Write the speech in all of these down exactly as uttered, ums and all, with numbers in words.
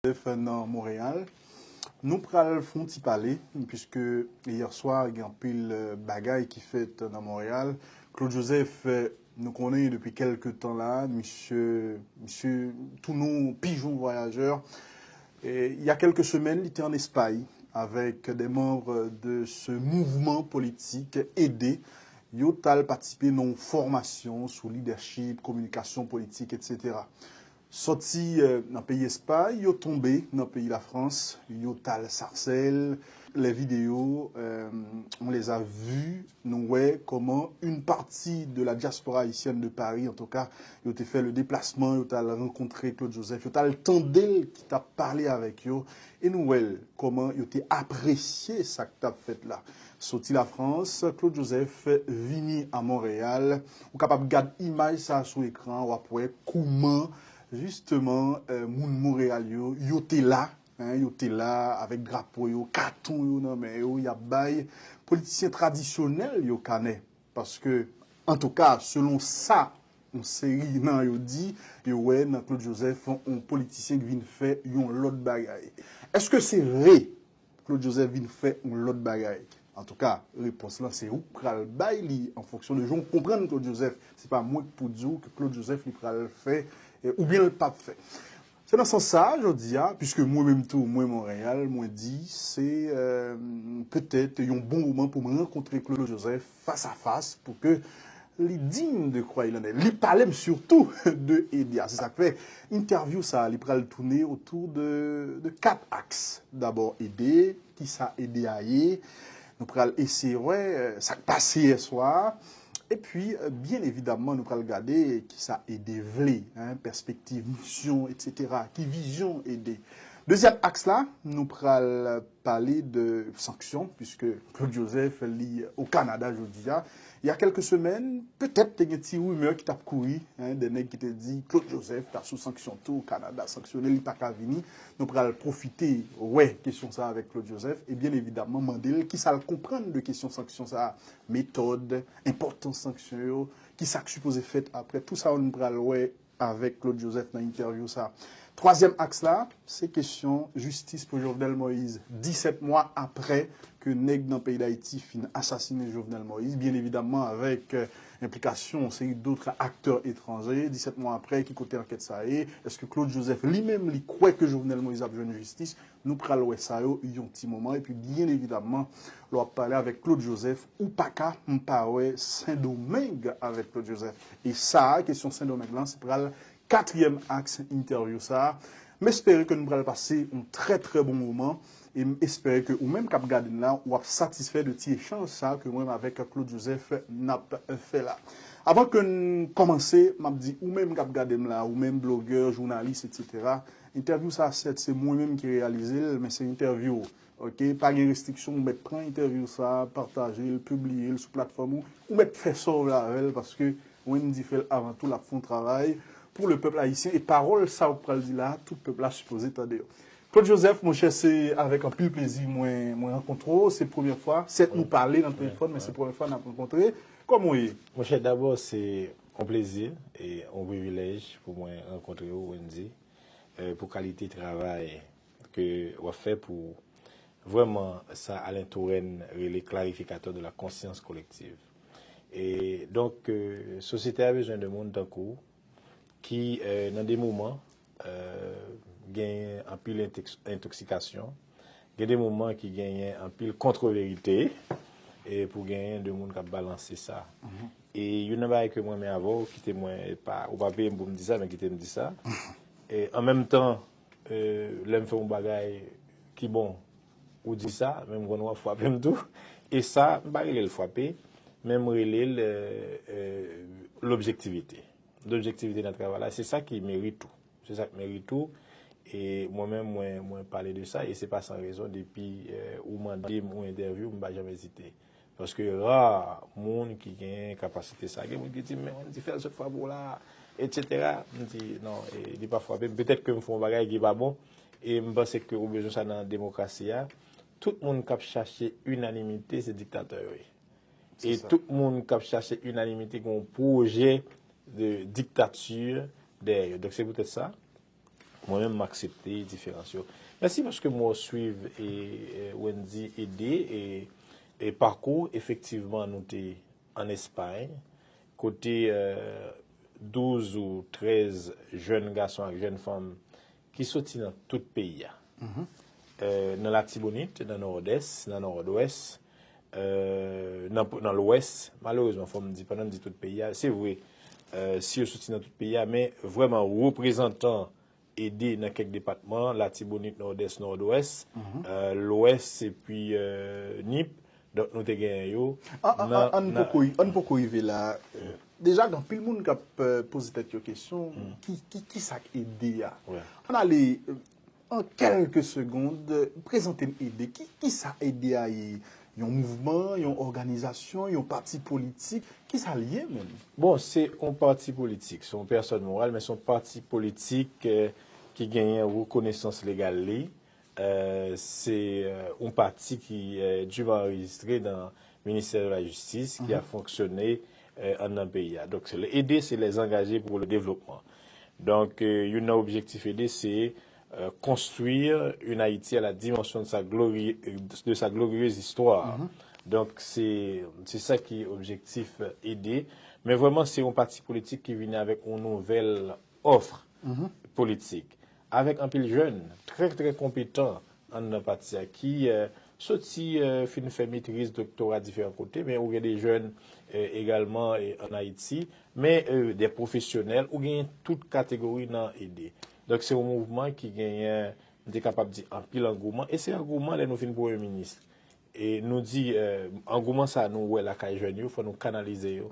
Joseph nan Monreyal. Nou pral fè yon ti pale, puisque hier soir, gen anpil euh, bagay ki fèt nan Monreyal. Claude Joseph, euh, nou konnen depi kèlke tan la, misye, misye tounen yon pijon vwayajè. Et il y a quelques semaines, li te an Espay avec des membres de ce mouvement politique, ede. Yo t al patisipe nan yon fòmasyon sou leadership, kominikasyon politik, et cetera. Sòti euh, nan peyi Espay, yo tonbe nan peyi Lafrans, yo t al Sarcelles. Les vidéos, euh, on les a vues, nou wè kòman une partie de la diaspora haïtienne de Paris, en tout cas, yo te fè le déplacement, yo t al rankontre Claude Joseph, yo t al tande l ki t ap pale avèk yo, e nou wè l kòman yo te apresye sa k t ap fèt la. Soti Lafrans, Claude Joseph vini a Monreyal. Ou kapab gad imaj sa sou ekran, w ap wè kouman, jisteman, euh, moun Monreyal yo, yo te la, hein, yo te la avèk drapo yo, katon yo nan men yo, y ap bay politisyen tradisyonèl yo kanè. Paske, antouka, selon sa yon seri nan yo di, yo wè nan Claude Joseph yon politisyen ki vin fè yon lòt bagay. Èske se vre Claude Joseph vin fè yon lòt bagay? Antouka, repons lan se ou k pral bay li an fonksyon de jan w konprann Claude Joseph. Se pa mwen k pou di w ke Claude Joseph li pral fè eh, oubyen l p ap fè. Se nan sans sa, jodi a, puisque mwen menm tou, mwen Monreyal, mwen di se euh, petèt yon bon moman pou mwen rankontre Claude Joseph fas a fas pou ke li digne de quoi il en est. Li pale m surtout de ede a. Se sa k fè entèvyou sa a, li pral tounen otou de, de kat aks. Dabò ede, kisa ede a ye. Nou pral eseye wè euh, sa k pase yè swa. Epi, euh, byen evidamman, nou pral gade kisa ede vle, hein, pèspektiv, misyon, et cetera. Ki vizyon ede. Dezyèm aks la, nou pral pale de sanksyon, puisque Claude Joseph li o Kanada jodi a. Il y a quelques semaines, petèt te gen ti rimè ki t ap kouri, hein, de nèg ki te di Claude Joseph ta sou sanksyon tou, Kanada sanksyone, li pa ka vini. Nou pral pwofite wè kesyon sa avèk Claude Joseph e byen evidamman mande l kisa l konprann de kesyon sanksyon sa, metòd, enpòtans sanksyon yo, kisa k sipoze fèt apre, tou sa yo nou pral wè avèk Claude Joseph nan entèvyou sa. Twazyèm aks la, se kesyon jistis pou Jovenel Moïse. Disèt mwa apre ke nèg nan peyi Dayiti fin asasinen Jovenel Moïse, byen evidamman avèk euh, enplikasyon yon seri dòt aktè etranje, disèt mwa apre, ki kote ankèt sa ye? Èske Claude Joseph li menm li kwè ke Jovenel Moïse ap jwenn jistis? Nou pral wè sa yo yon ti moman. Epi byen evidamman, lè w ap pale avèk Claude Joseph, ou pa ka m pa wè Sendomeng avèk Claude Joseph. E sa a, kesyon Sendomeng lan, se pral katriyèm aks entèvyou sa a. M espere ke nou pral pase yon trè trè bon moman e m espere ke ou menm k ap gade n la, w ap satisfè de ti echanj sa a ke mwen menm avèk Claude Joseph n ap fè la. Avan ke n kòmanse, m ap di ou menm k ap gade m la, ou menm blogè, jounalis, et cetera, entèvyou sa a sèt se mwen menm ki reyalize l, men se entèvyou. Ok, pa gen restriksyon, ou mèt pran entèvyou sa, pataje l, pibliye l sou platfòm ou, ou mèt fè sa w vle avè l, paske mwen m di fè l avan tou, l ap fè yon travay pou le pèp ayisyen, e pawòl sa ou pral di la, tout pèp la sipoze tande yo. Claude Joseph, monchè, se avèk anpil plezi mwen mwen rankontre w, se premyè fwa, sèt nou pale nan telefòn, men se premyè fwa n ap rankontre. Kòman w ye? Monchè, dabò, se yon plezi e yon privilèj pou mwen rankontre w, Wendy, eh, pou kalite travay ke w ap fè pou vrèman sa Alain Touraine rele clarificateur de la conscience collective. E donk, eh, sosyete a bezwen de moun tankou w ki eh, nan de moman eh, genyen anpil entoks- entoksikasyon, gen de moman ki genyen anpil kontreverite, e pou genyen de moun k ap balanse sa. E youn nan bagay ke mwen renmen avè w, kite mwen pa, ou pa peye m pou m di sa, men kite m di sa. E an menm tan, eh, lè m fè yon bagay ki bon, ou di sa, men m konn w ap frape m tou. E sa, m pa rele l frape, men m rele l eh, eh, lobjektivite. Lobjektivite nan travay la, se sa ki merit ou. Se sa k merit ou. E mwen menm, mwen, mwen pale de sa, e se pa san rezon, depi eh, ou mande m yon entèvyou, m pa janm ezite. Paske ra moun ki gen kapasite sa. Gen moun ki di, men Wendy, fè l sot frape w la, et cetera. M di, non, e, li pa frape m. Petèt ke m fè yon bagay ki pa bon, e m panse ke ou bezwen sa nan demokrasi a. Tout moun k ap chache inanimite, se diktatè yo ye. E tout moun k ap chache inanimite, gen yon pwojè de diktati dèyè yo. Donk, se poutèt sa, Mwen menm, m aksepte diferans yo. Mèsi paske m wè w swiv e, e Wendy Ede e, e pakou. Efektivman, nou te ann Espay, kote, e, douz ou trèz jèn gason ak jèn fanm ki soti nan tout peyi a. E, nan Latibonit, nan Nòdès, nan Nòdwès, e, nan, nan Lwès, malerezman, fò m di, pandan m di tout peyi a, se vre, e, si yo soti nan tout peyi a, men vrèman reprezantan Ede nan kèk depatman, Latibonit, Nòdès, Nòdwès, e, Lwès, epi, e, Nip. Donk, nou te genyen yo. An, an, nan, an, an nan poko, an poko rive la. Deja, gen anpil moun k ap, e, poze tèt yo kesyon, ki, ki, ki sa k Ede a? Wi. Ann ale, e, an kèlke segond, prezante n Ede. Ki, ki sa Ede a ye? Yon mouvman, yon òganizasyon, yon pati politik? Ki sa l ye menm? Bon, se yon pati politik, se yon pèsòn moral, men se yon pati politik, e, ki genyen rekonesans legal li. E, se, e, yon pati ki, e, dûment anrejistre nan Ministè de la Jistis, ki ap fonksyone, e, anndan peyi a. Donk, se le, Ede, se les engagés pour le développement. Donk, e, youn nan objektif Ede, se, e, construire une Haïti à la dimension de sa glori-, de sa glorieuse histoire. Donk, se, se sa ki objektif, e, Ede. Men vrèman, se yon pati politik ki vini avèk yon nouvèl òf politik, avèk anpil jèn trè, trè konpetan anndan pati a, ki, e, soti, e, fin fè metriz, doktora diferan kote, men ou gen de jèn, e, egalman, e, ann Ayiti, men, e, de pwofesyonèl, ou genyen tout kategori nan Ede. Donk, se yon mouvman ki genyen, m te kapab di, anpil angouman, e se angouman lè nou fin premye minis. E nou di, e, angouman sa a nou wè lakay jèn yo, fò nou kanalize yo.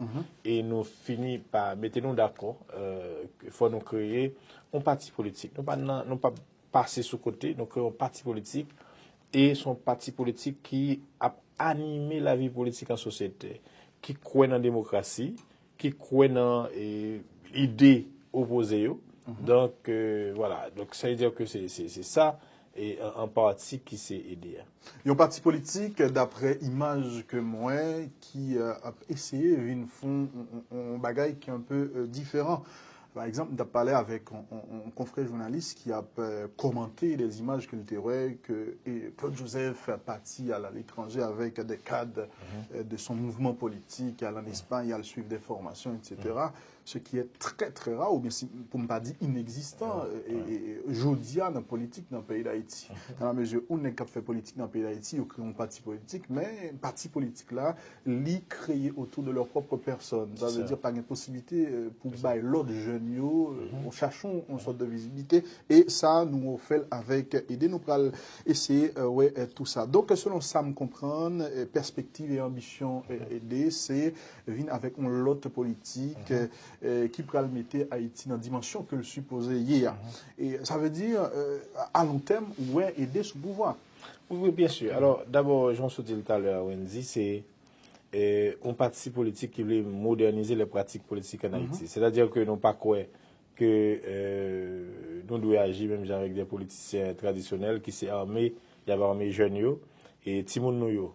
E nou fini pa mete nou dakò, e, fò nou kreye yon pati politik. Nou pa nan, nou pa pase sou kote, nou kreye yon pati politik. E se yon pati politik ki ap anime lavi politik an sosyete, ki kwè nan demokrasi, ki kwè nan, e, ide opoze yo. Donk, e, vwala. Donk, sa vle di ke se, se, se sa, e, an, an pati ki se Ede a. Yon pati politik, daprè imaj ke m wè, ki, e, ap eseye vin fè yon, yon, yon bagay ki un peu, e, diferan. Pa egzanp, m t ap pale avèk yon, yon, yon konfrè jounalis ki ap, e, kòmante des images ke l te wè ke, e, Claude Joseph parti à l'étranger avec des cadres, e, de son mouvement politique, al an Espay, al suivre des formations, et cetera. Ce qui est très, très rare, oubyen si, pou m pa di inegzistan, e, e, e, jodi a nan politik nan peyi Dayiti. Dans la mesure où nèg k ap fè politik nan peyi Dayiti, yo kreye yon pati politik, men pati politik la, li kreye autour de leur propre personne. Sa vle di pa gen posiblite, e, pou bay lòt jèn yo, e, chache yon, yon sòt de vizibilite. E sa, nou fè l avèk Ede. Nou pral eseye, e, wè, e, tou sa. Donk, selon sa m konprann, e, pèspektiv e anbisyon, e, Ede, se vin avèk yon lòt politik, e, ki pral mete Ayiti nan dimansyon ke l sipoze ye a. E sa vle di, e, a long tèm, ou wè Ede sou pouvwa. Wi, wi, byen si. Alò, dabò, jan w sot di l talè a, Wendy, se, e, yon pati politik ki vle modènize les pratiques politiques en Haïti. Sètadi ke nou pa kwè ke, e, nou dwe aji menm jan avèk de politisyen tradisyonèl ki se ame, y ap ame jèn yo, e timoun nou yo,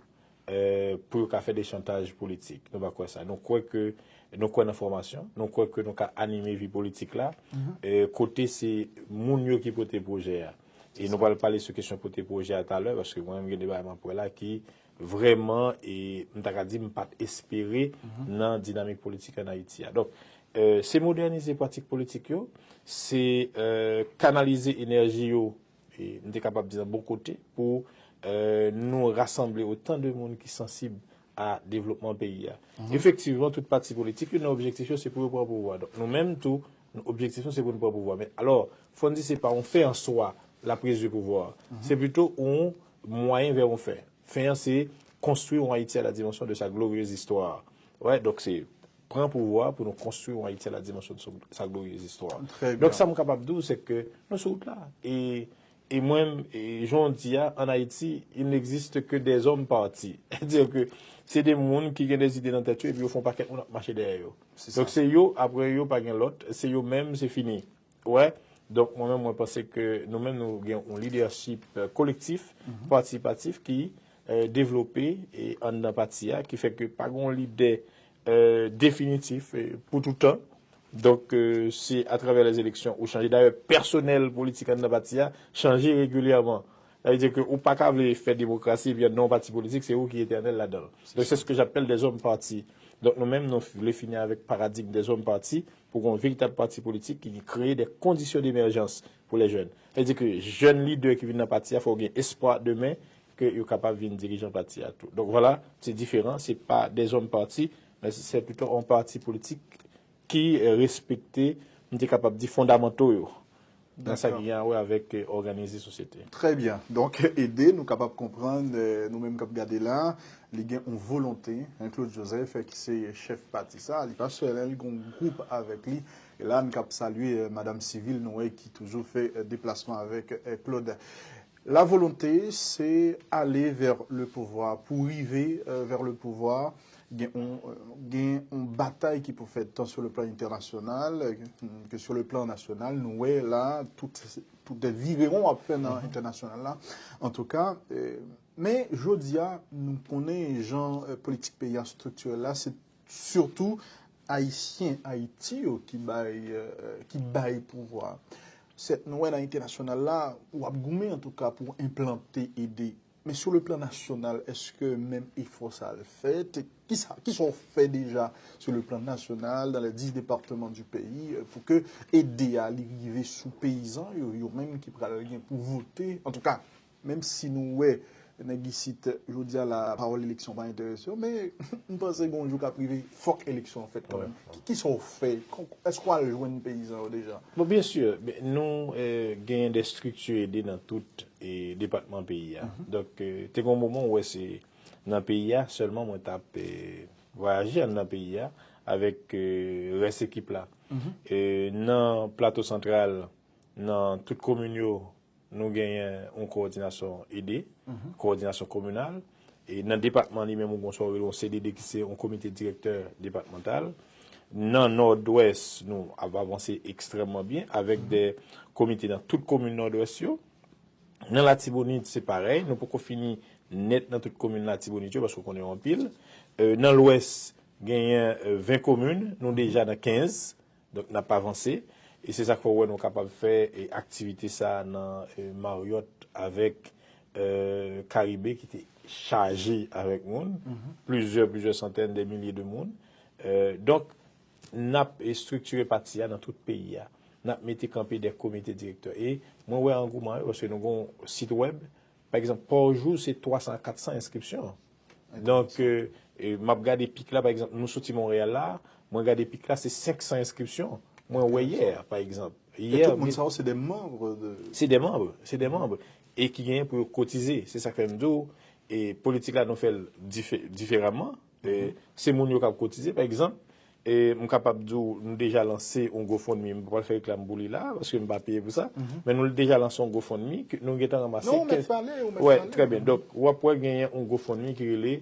e, pou yo ka fè de chantaj politik. Nou pa kwè sa. Nou kwè ke, nou kwè nan fòmasyon, nou kwè ke nou ka anime vi politik la, e, kote se moun yo ki pote pwojè a. E nou pral pale sou kesyon pote pwojè a talè, paske mwen menm gen de bagay m ap wè la ki vrèman, e m ta ka di m pa t espere nan dinamik politik ann Ayiti a. Donk, e, se modènize pratik politik yo, se, e, kanalize enèji yo, e m te kapab di nan bon kote, pou, e, nou rasanble otan de moun ki sansib a devlopman peyi a. Efektivman, tout pati politik, youn nan objektif yo, se pou yo pran pouvwa. Donk, nou menm tou, nou, objektif nou, se pou nou pran pouvwa. Men, alò, fò n di se pa yon fin an swa, la prise de pouvoir. Se pito yon mwayen vè yon fen. Fen an, se konstwi yon Ayiti à la dimension de sa glorieuse histoire. Wè, donk, se pran pouvwa pou nou konstwi yon Ayiti à la dimension de sa glorieuse histoire. Donk, sa m kapab di w, se ke nou sou wout la. E E mwen, e, jan w di a, ann Ayiti, il n'existe que des hommes partis. Sètadi ke se de moun ki gen de zide nan tèt yo, epi yo fè yon pakèt moun ap mache dèyè yo. Donk, se yo, apre yo, pa gen lòt, se yo menm, se fini. Ou wè? Donk, mwen menm, mwen panse ke nou menm, nou gen yon lidèchip, e, kolektif, patisipatif ki, e, devlope, e, anndan pati a, ki fè ke pa gen yon lidè, e, definitif, e, pou toutan. Donk, euh, se atravè lèzeleksyon ou chanje. Dayè, pèsonèl politik anndan pati a chanje regilyèman. Sa vle di ke ou pa ka vle fè demokrasi epi anndan yon pati politik, se ou ki etènèl ladan l. Donk, se ce que j'appelle des hommes partis. Donk, nou menm, nou vle fini avèk paradigm des hommes partis pou gen yon veritab pati politik ki kreye de kondisyon demèjans pou lè jèn. Sa vle di ke jèn lidè ki vin nan pati a, fò gen espwa demen ke yo kapab vin dirijan pati a tou. Donk, vwala, se diferan, se pa des hommes partis, men se plito yon pati politik ki, euh, respekte, m te kapab di, fondamanto yo nan sa ki gen a wè avèk, euh, òganize sosyete. Trè byen. Donk, ede, nou kapab konprann, euh, nou menm k ap gade la, li gen yon volonte, hein, Claude Joseph, ki se chèf pati sa, li pa sèl, hein, li gen yon gwoup avèk li. E la, n k ap salye, euh, Madanm Civil, nou wè, ki toujou fè, euh, deplasman avèk, euh, Claude. La volonte, se ale vè le pouvwa. Pou rive, euh, vè le pouvwa, gen yon, gen yon batay ki pou fèt tan sou le plan entènasyonal, euh, ke sou le plan nasyonal. Nou wè la, tout, tout de virewon ap fè nan entènasyonal la. Antouka, euh, men jodi a, nou konnen jan, euh, politik peyi a striktire la, se sitou Ayisyen Ayiti yo ki bay, euh, ki bay pouvwa. Sèt nou wè nan entènasyonal la, w ap goumen antouka pou enplante ede. Men sou le plan nasyonal, èske menm efò sa al fèt? Kisa, kisa w fè deja sou le plan nasyonal, dans les dix départements du pays, euh, pou ke ede a li rive sou peyizan yo, yo menm ki pral gen pou vote? Antouka, menm si nou wè nèg isit jodi a la, pawòl eleksyon pa enterese yo, men m panse gen yon jou k ap rive, fòk eleksyon an fèt kanmenm. Ki, kisa w fè? Èske w al jwenn peyizan yo deja? Bon, byen si, nou, euh, genyen de strikti ede nan tout, euh, depatman peyi a. Donk, euh, te gen yon moman ou wè se nan peyi a sèlman mwen t ap, euh, vwayaje anndan peyi a avèk, euh, rès ekip la. Euh, nan Plato Santral, nan tout komin yo, nou genyen yon kowòdinasyon ede, kowòdinasyon kominal. E nan depatman li menm, ou gen sa w rele yon C D D ki se yon komite direktè depatmantal. Nan Nòdwès, nou ap avanse ekstrèmman byen avèk de komite nan tout komin Nòdwès yo. Nan Latibonit, se parèy, nou poko fini nèt nan tout komin Latibonit yo, paske w konnen yo anpil. Euh, nan Lwès, genyen, euh, ven komin, nou deja nan kenz. Donk, n ap avanse. E se sa k fè w wè nou kapab fè, e, aktivite sa a nan, e, Maryòt avèk, e, Karibe ki te chaje avèk moun. Plizyè, plizyè santèn, de milye de moun. E, donk, n ap, e, estriktire pati a nan tout peyi a. N ap mete kanpe de komite direktè. E mwen wè angouman yo, paske nou gen yon sit wèb, pa egzanp, pa jou, se twa san a kat san enskripsyon. Donk, e, e, m ap gade pik la, pa egzanp, nou soti Monreyal la, mwen gade pik la, se senk san enskripsyon. Mwen wè yè, pa egzanp. E tout moun sa yo, se de manm de. Se de manm, se de manm. E ki genyen pou yo kotize. Se sa k fè m di w, e politik la, nou fè l dife, diferaman. E se moun yo k ap kotize, pa egzanp, e m kapab di w, nou deja lanse yon GoFundMe. M pa pral fè reklam pou li la, paske m pa peye pou sa. Men nou deja lanse yon GoFundMe, ke nou gentan ranmase kenz. Non, ou mèt pale, ou mèt pale. Wè, trè byen. Donk, w ap wè genyen yon GoFundMe ki rele,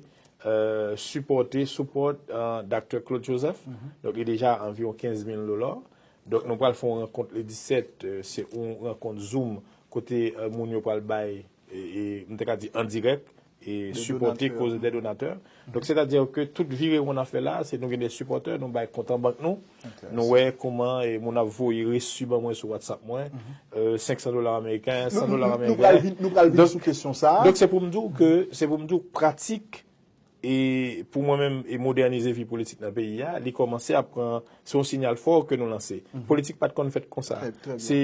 euh, Supporter, Support, euh, Doctor Claude Joseph. Donk, li deja anviwon kenz mil dola. Donk, nou pral fè yon rankont le disèt, euh, se yon rankont Zoom, kote, euh, moun yo pral bay, e, e, m te ka di an dirèk, e sipòte koz dè donatè. Donk, sètadi ke tout virewon n ap fè la, se nou gen de sipòtè, nou bay kont an bank nou. Nou wè kòman, e, moun ap voye resi ban mwen sou WhatsApp mwen, e, senk san dola ameriken, san dola ameriken. Nou pral vin, nou pral vin sou kesyon sa a. Donk, se pou m di w ke, se pou m di w pratik, e pou mwen menm, e modènize vi politik nan peyi a, li kòmanse ap pran, se yon sinyal fò ke nou lanse. Politik pa t konn fèt konsa. Se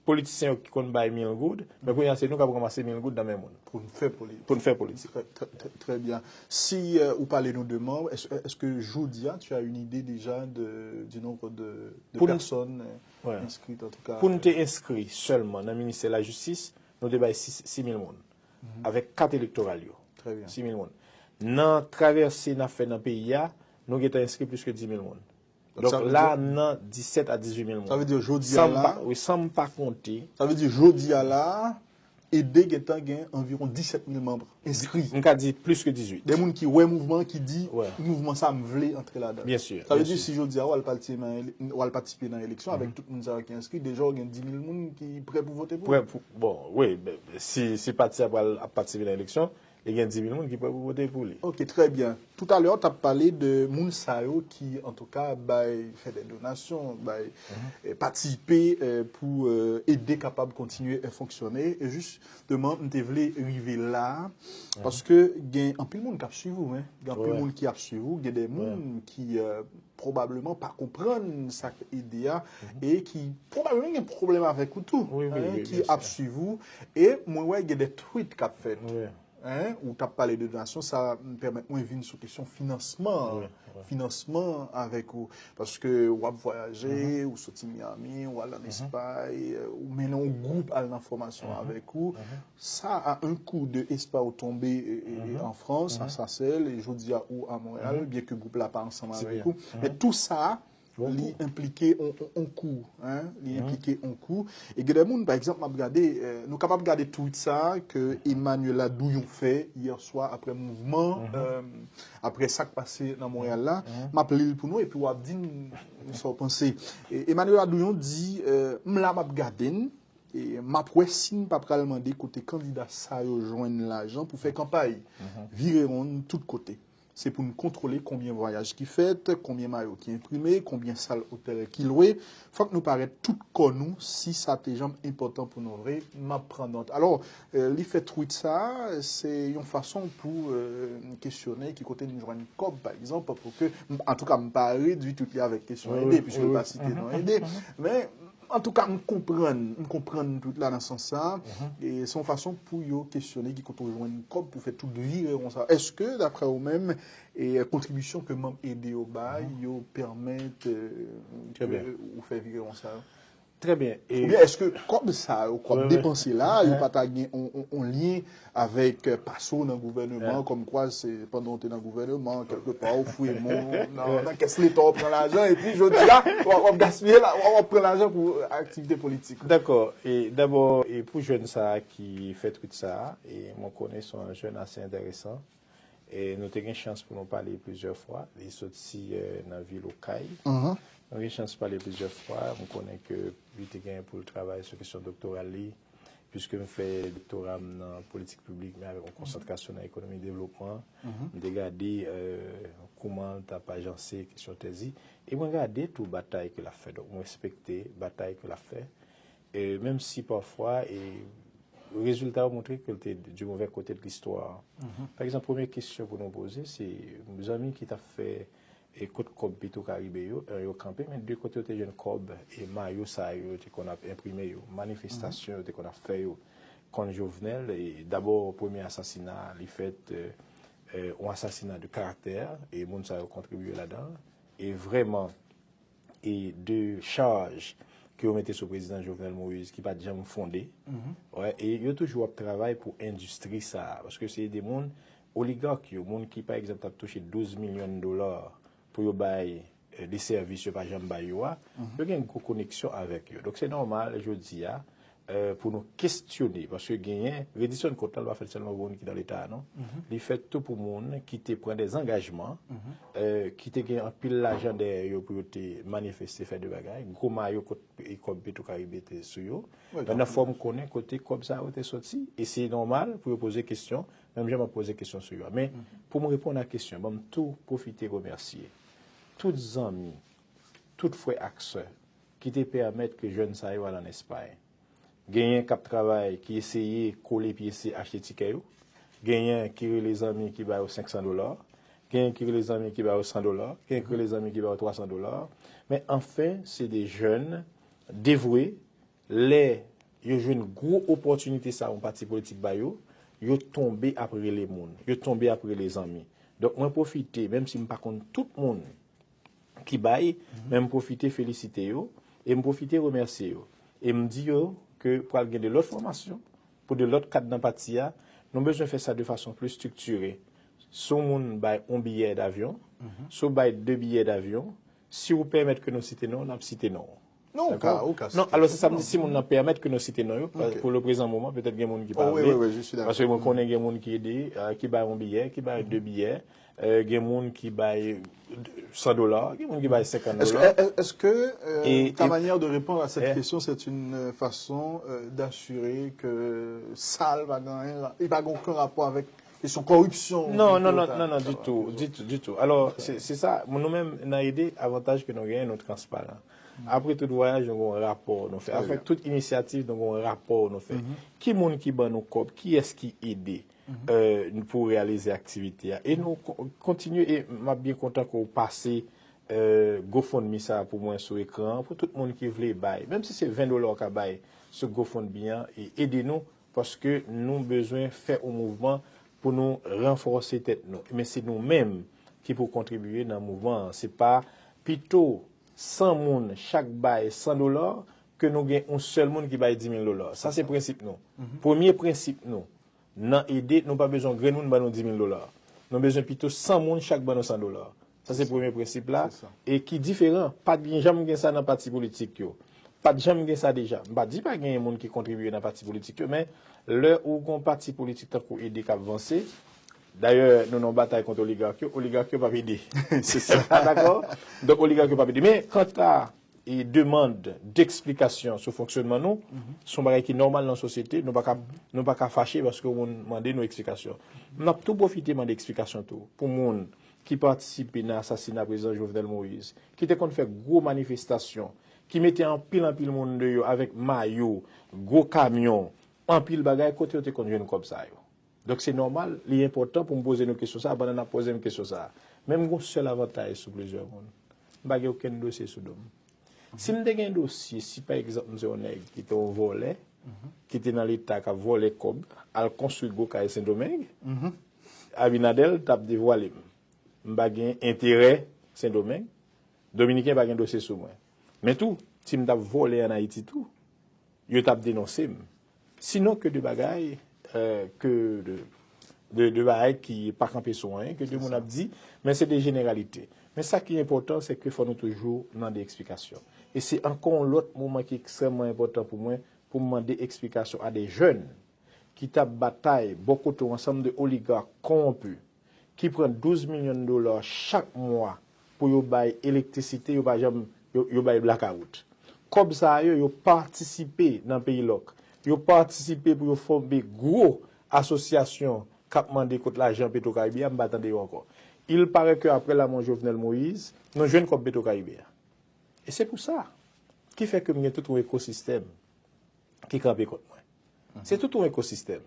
politisyen yo ki konn bay mil goud, men kounye a se nou k ap ranmase mil goud nan men moun. Pou n fè politik. Pou n fè politik. Trè, trè, trè, trè byen. Si, euh, ou pale nou de manm, èske, èske jodi a, tu as une idée déjà de, du nombre de, de personnes, euh, inscrites, en tout cas? Pou n te enskri sèlman nan ministè lajistis, nou te bay sis, sis mil moun. Avèk kat elektoral yo. Trè byen. Sis mil moun. Nan travèse n ap fè nan peyi a, nou gentan enskri plis ke dis mil moun. Donk, la, nan disèt a dizuit mil moun. Sa vle di jodi a la. Wi, san m pa konte. Sa vle di jodi a la, ede gentan gen anviwon disèt mil manm enskri. M ka di plis ke dizuit. De moun ki wè mouvman an, ki di, mouvman sa, m vle antre ladan l. Byen si. Sa vle di si jodi a w al patisipe nan, w al patisipe nan eleksyon avèk tout moun sa yo ki enskri, deja w gen dis mil moun ki prè pou vote pou ou. Prè pou, bon, wi, si, si pati a pral ap patisipe nan eleksyon, E gen dis mil moun ki prè pou vote pou li. Ok, trè byen. Toutalè, w t ap pale de moun sa yo ki, antouka, bay, fè de donasyon, bay, eh, patisipe, eh, pou, eh, ede kapab kontinye, eh, fonksyone. E jisteman, m te vle rive la, paske gen anpil moun k ap swiv ou, hein. Gen anpil moun ki ap swiv ou, gen de moun ki, eh, pwobableman pa konprann sa k ide a, e ki pwobableman gen pwoblèm avèk ou tou, hein, ki ap swiv ou. E mwen wè gen de tweet k ap fèt. Hein, ou t ap pale de donasyon, sa pèmèt mwen vin sou kesyon finansman, finansman avèk ou. Paske w ap vwayaje, ou soti Miami, ou al ann Espay, ou mennen yon gwoup al nan fòmasyon avèk ou. Sa, a un coup de espè ou tonbe, e, e, e, an Frans, a Sasèl, e jodi a ou a Monreyal, byen ke gwoup la pa ansanm avèk ou. Men tou sa, li enplike on, on, on kou, hein, li enplike on kou. E gen de moun, pa egzanp, m ap gade, eh, nou kapab gade tweet sa ke Emmanuela Douyon fè yè swa apre mouvman, eh, apre sa k pase nan Monreyal la. M ap li l pou nou, epi w ap di m sa w panse. E Emmanuela Douyon di, eh, m la, m ap gade n, e m ap wè si n pa pral mande kote kandida sa yo jwenn lajan pou fè kanpay. Vire wonn tout kote. Se pou n kontwole konbyen vwayaj ki fèt, konbyen mayo ki enprime, konbyen sal otèl ki lwe. Fòk nou parèt tout kò nou, si sa te janm enpòtan pou nou vre, m ap pran nòt. Alò, eh, li fè tweet sa, se yon fason pou, eh, kesyone ki kote n jwenn kòb, pa egzanp, pou ke, antouka, m pa redui tweet li avèk kesyon ede, piske l pa site non ede. Men, Antouka, m konprann, m konprann tweet la nan sans sa. E se yon fason pou yo kesyone ki kote w jwenn kòb pou fè tout vire won sa. Èske, daprè ou menm, e kontribisyon ke manm ede yo bay, yo pèmèt, eh, ke ou fè vire won sa yo? Trè byen. Oubyen èske kòb sa yo, kòb depanse la, yo pa ta gen on, on, on lyen avèk, eh, pase w nan gouvèneman, kòmkwa se pandan w te nan gouvèneman, kèlkepa, w fouye men w nan, nan kès Leta, w pran lajan, epi jodi a, w ap, w ap gaspiye la, w ap, w ap pran lajan pou, eh, aktivite politik. Dakò. E dabò, e pou jèn sa a ki fè tweet sa a, e mwen konnen se yon jèn ase enteresan. E nou te gen chans pou nou pale plizyè fwa. Li soti, eh, nan vil Okay. Nou gen chans pale plizyè fwa. Mwen konnen ke li te gen pou l travay sou kesyon doktora li. Piske m fè doktora m nan politik piblik, men avèk yon konsantrasyon nan ekonomi devlopman. M te gade, eh, kouman l t ap ajanse kesyon tèz li. E mwen gade tou batay ke l ap fè. Donk, mwen respekte batay ke l ap fè. E menm si pafwa, e rezilta yo montre ke l te du mauvais côté de l'histoire. Pa egzanp, premye kesyon pou nou poze, se zanmi ki t ap fè e kot kòb Petro Caribe yo, eh, yo kanpe, men de kote yo te jwenn kòb e mayo sa yo te konn ap enprime yo, manifestasyon yo te konn ap fè yo kont Jovenel, e dabò premye asasina li fèt, eh, eh, yon asasina de karaktè, e moun sa yo kontribye ladan, e vrèman, e de chaj ke yo mete sou prezidan Jovenel Moïse ki pa t janm fonde. Wè, e yo toujou ap travay pou endistri sa a, paske se de moun, oligak yo, moun ki, pa egzanp, t ap touche douz milyon dola pou yo bay, eh, de sèvis yo pa janm bay yo a, yo gen gwo koneksyon avèk yo. Donk, se nòmal, jodi a, eh, pou nou kesyone, paske genyen, rediksyon kont la, l pa fèt sèlman pou moun ki nan Leta a, non. Li fèt tou pou moun ki te pran de zangajman, eh, ki te gen anpil lajan dèyè yo pou yo te manifeste, fè de bagay, gwo mayo kot, e kòb Petro Caribe te sou yo. Men nan fò m konnen kote kòb sa yo te soti, e se nòmal pou yo poze kesyon, menm jan m ap poze kesyon sou yo a. Men, pou m reponn a kesyon, ban m tou pwofite remèsye tout zanmi, tout frè ak sè ki te pèmèt ke jèn sa yo al ann Espay. Genyen k ap travay, ki eseye kole pyese achte tikè yo. Genyen ki rele zanmi ki ba yo senk san dola. Genyen ki rele zanmi ki ba yo san dola. Genyen ki rele zanmi ki ba yo twa san dola. Men anfen, se de jèn devwe. Lè yo jwenn gwo opòtinite sa yon pati politik ba yo, yo tonbe ap rele moun. Yo tonbe ap rele zanmi. Donk, mwen pwofite, menm si m pa konn tout moun ki bay, men m pwofite felisite yo, e m pwofite remèsye yo. E m di yo ke pral gen de lòt fòmasyon, pou de lòt kad nan pati a, nou bezwen fè sa de fason pli estriktire. Si yon moun bay yon biyè davyon, si w bay de biyè davyon, si w pèmèt ke nou site non w, n ap site non w. Non, ou ka, ou ka site. Non, alò se sa m di, si moun nan pèmèt ke nou site non yo, pou le prezan moman, petèt gen moun ki pa vle, paske mwen konnen gen moun ki ede, euh, ki bay yon biyè, ki bay de biyè, euh, gen moun ki bay san dola, gen moun ki bay senkant dola. Est-ce que, est-ce que, euh, ta manière de répondre à cette question, c'est une, euh, façon, euh, d'assurer que sa l pa gen anyen, li pa gen okenn rapò avèk kesyon kòripsyon. Non, non, non, non, non, ditou, ditou, ditou. Alò, se se sa, nou menm, nan ede, avantaj ke nou genyen, nou transparan. Apre tout vwayaj, nou gen yon rapò nou fè. Afè, tout inisyativ, nou gen yon rapò nou fè. Ki moun ki ban nou kòb? Kiyès ki ede pou reyalize aktivite a? E nou kontinye, e m ap byen kontan ke w pase GoFundMe sa pou mwen sou ekran an, pou tout moun ki vle bay. Menm si se ven dola w ka bay sou GoFundMe an, e ede nou, paske nou bezwen fè yon mouvman pou nou ranfòse tèt nou. Men se nou menm ki pou kontribye nan mouvman an. Se pa pito san moun chak bay san dola ke nou gen yon sèl moun ki bay di mil dola. Sa se prensip nou. Premye prensip nou nan ede, nou pa bezwen grenn moun ban nou di mil dola. Nou bezwen pito san moun chak ban nou san dola. Sa se premye prensip la. E ki diferan. Pa t gen janm gen sa nan pati politik yo. Pa t janm gen sa deja. M pa di pa genyen moun ki kontribye nan pati politik yo, men lè ou gon pati politik tankou ede k ap vanse, dayè, nou nan batay kont oligak yo, oligak yo p ap ede. Se sa. Dakò? Donk, oligak yo p ap ede. Men, kanta e demann deksplikasyon sou fonksyonman nou, se yon bagay ki nòmal nan sosyete, nou pa ka, nou pa ka fache paske yon moun mande nou eksplikasyon. M ap tou pwofite mande eksplikasyon tou pou moun ki patisipe nan asasina prezidan Jovenel Moïse, ki te konn fè gwo manifestasyon, ki mete anpil anpil moun deyò avèk mayo, gwo kamyon, anpil bagay, kote yo te konn jwenn kòb sa yo? Donk se nòmal, li enpòtan pou m poze nou kesyon sa a pandan n ap poze m kesyon sa a. Men m gen yon sèl avantaj sou plizyè moun. M pa gen okenn dosye sou do m. Si m te gen dosye, si pa egzanp m se yon nèg ki te yon vòlè, ki te nan Leta k ap vòlè kòb, al konstwi gwo kay Sendomeng, Abinader t ap devwale m. M pa gen enterè Sendomeng, Dominiken pa gen dosye sou mwen. Men tou, si m t ap vòlè ann Ayiti tou, yo t ap denonse m. Sinon ke de bagay, euh, ke de, de, de bagay ki pa kanpe sou anyen, ke de moun ap di, men se de jeneralite. Men sa ki enpòtan, se ke fò nou toujou mande eksplikasyon. E se ankò yon lòt moman ki ekstrèmman enpòtan pou mwen, pou m mande eksplikasyon a de jèn ki t ap batay bò kote yon ansanm de oligak kowonpi ki pran douz milyon dola chak mwa pou yo bay elektrisite, yo pa janm, yo, yo bay blakawout. Kòb sa yo, yo patisipe nan peyi lòk. Yo patisipe pou yo fòme gwo asosyasyon k ap mande kot lajan Petro Caribe a, m pa tande yo ankò. Il paraît que après la mort Jovenel Moïse, nou jwenn kòb Petro Caribe a. E se pou sa ki fè ke m gen tout yon ekosistèm ki kanpe kont mwen. Se tout yon ekosistèm.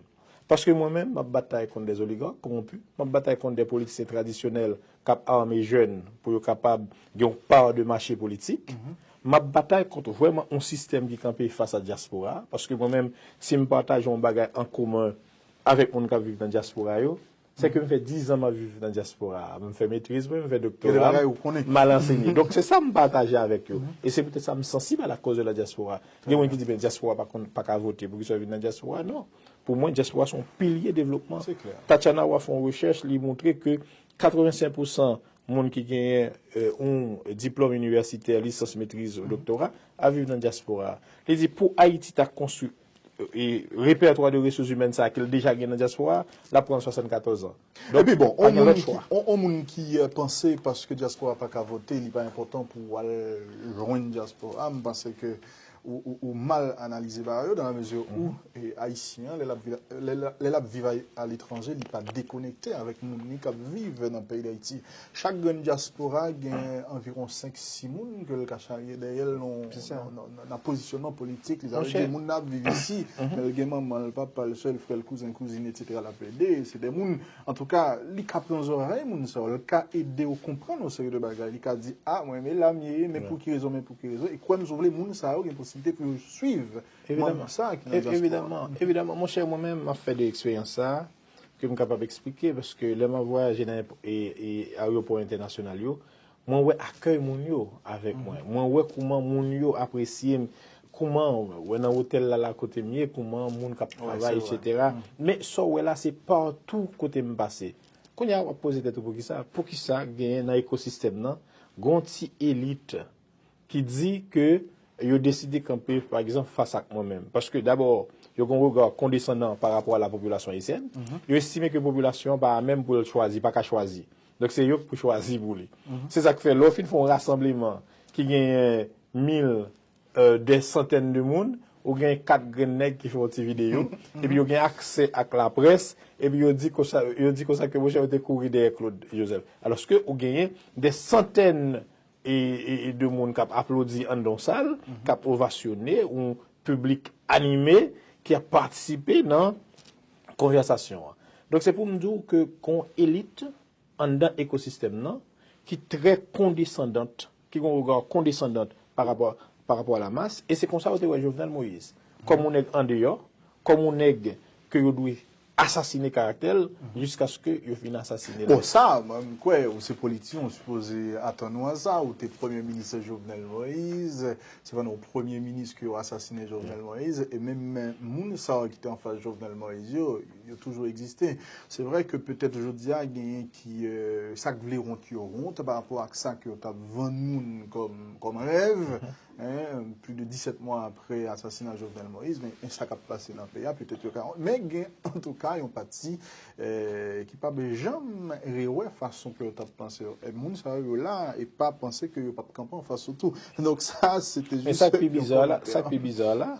Paske mwen menm, m ap batay kont de oligak kowonpi, m ap batay kont de politisyen tradisyonèl k ap ame jèn pou yo kapab gen yon pa de mache politik. M ap batay kont vrèman yon sistèm ki kanpe fas a dyaspora a, paske mwen menm, si m pataje yon bagay an komen avèk moun k ap viv nan dyaspora yo, se ke m fè diz an m ap viv nan dyaspora a. M fè metriz mwen, m fè doktora m, m al ansenye. Donk se sa m pataje avèk yo. E se poutèt sa m sansib a la cause de la diaspora. Gen moun ki di, men dyaspora pa konn, pa ka vote, poukisa w vin nan dyaspora? Non. Pou mwen, dyaspora se yon pilye devlopman. Tatiana Roy fè yon rechèch, li montre ke katrevensenk pousan moun ki genyen euh, yon diplòm inivèsitè, lisans, metriz, doktora, ap viv nan dyaspora. Li di, pou Ayiti ta konstwi e, repètwa de resous imèn sa a ke l deja gen nan dyaspora a, l ap pran l swasannkatòz an. Donk, epi bon, pa on gen moun lòt ki, chwa. On, on moun ki euh, panse paske dyaspora pa ka vote, li pa enpòtan pou w al jwenn dyaspora, m panse ke ou, ou, ou mal analize bagay yo, dans la mesure où e, Ayisyen an, lè l ap viv, lè, lè, lè l ap viv a, aletranje, li pa dekonekte avèk moun li k ap viv nan peyi Dayiti. Chak grenn dyaspora gen anviwon senk sis moun ke l ka charye dèyè l nan, nan, nan, nan pozisyonman politik. Li sa vle di moun nan ap viv isi, men l gen manman l, papa l, sè l, frè l, kouzen, kouzin, etsetera l ap ede. Se de moun, antouka, li ka pran zòrèy moun sa yo, l ka ede w konprann yon seri de bagay. Li ka di, a, mwen, men la m ye, men pou ki rezon, men pou ki rezon. E kwè m, si w vle, moun sa yo gen posiblite pou yo swiv manm sa ki nan dyaspora. Evidaman, evidaman, monchè, mwen menm, m ap fè de eksperyans sa a, ke m kapab eksplike, paske lè m ap vwayaje nan e, e, ayewopò entènasyonal yo, mwen wè akèy moun yo avèk mwen. Mwen wè kouman moun yo apresye m, kouman, wè nan otèl la, la kote m ye, kouman moun k ap travay, etsetera. Men sa w wè la, se patou kote m pase. Kounye a, w ap poze tèt ou poukisa? Poukisa genyen nan ekosistèm nan, gon ti elit ki di ke yo deside kanpe, pa egzanp, fas ak mwen menm. Paske, dabò, yo gen yon rega kondesandan pa rapò a la popilasyon ayisyèn. Yo estime ke popilasyon an pa a menm pou l chwazi, pa ka chwazi. Donk, se yo k pou chwazi pou li. Se sa k fè, lè w fin fè yon rasanbleman ki genyen mil, euh, dè santèn de moun, ou gen kat grenn nèg ki fè yon ti videyo, epi yo gen aksè ak laprès, epi yo di konsa, yo di konsa ke monchè yo te kouri dèyè Claude Joseph. Alòske ou genyen dè santèn e, e, e de moun k ap aplodi anndan yon sal, k ap ovasyone, yon piblik anime ki ap patisipe nan konvèsasyon an. Donk, se pou m di w ke gon elit anndan ekosistèm nan ki trè kondesandant, ki gon rega kondesandant pa rapò, pa rapò a la mas, e se konsa yo te wè Jovenel Moïse, kòm yon nèg andeyò, kòm yon nèg ke yo dwe asasine karaktè l, jiskaske yo fin asasine l. Bon, sa, mwen, m kwè, ou se politisyen, ou sipoze atann ou a sa, ou te premye minis Jovenel Moïse, se pandan ou premye minis ke yo asasine Jovenel Moïse, e menm moun sa yo ki te anfas Jovenel Moïse yo, yo toujou egziste. Se vre ke petèt jodi a, genyen ki, euh, sa k vle wont yo wont pa rapò ak sa ke yo t ap vann moun kòm, kòm rèv, hein, plus de dix-sept mois après asasina Jovenel Moïse, men, men sa k ap pase nan peyi a, petèt yo ka, men gen, antouka, yon pati, eh, ki p ap janm rewè fason ke yo t ap panse yo. E moun sa yo la, e pa panse ke yo p ap kanpe anfas ou tou. Donk sa, se te jis yon kòmantè. Men sa k pi biza la, sa k pi biza la,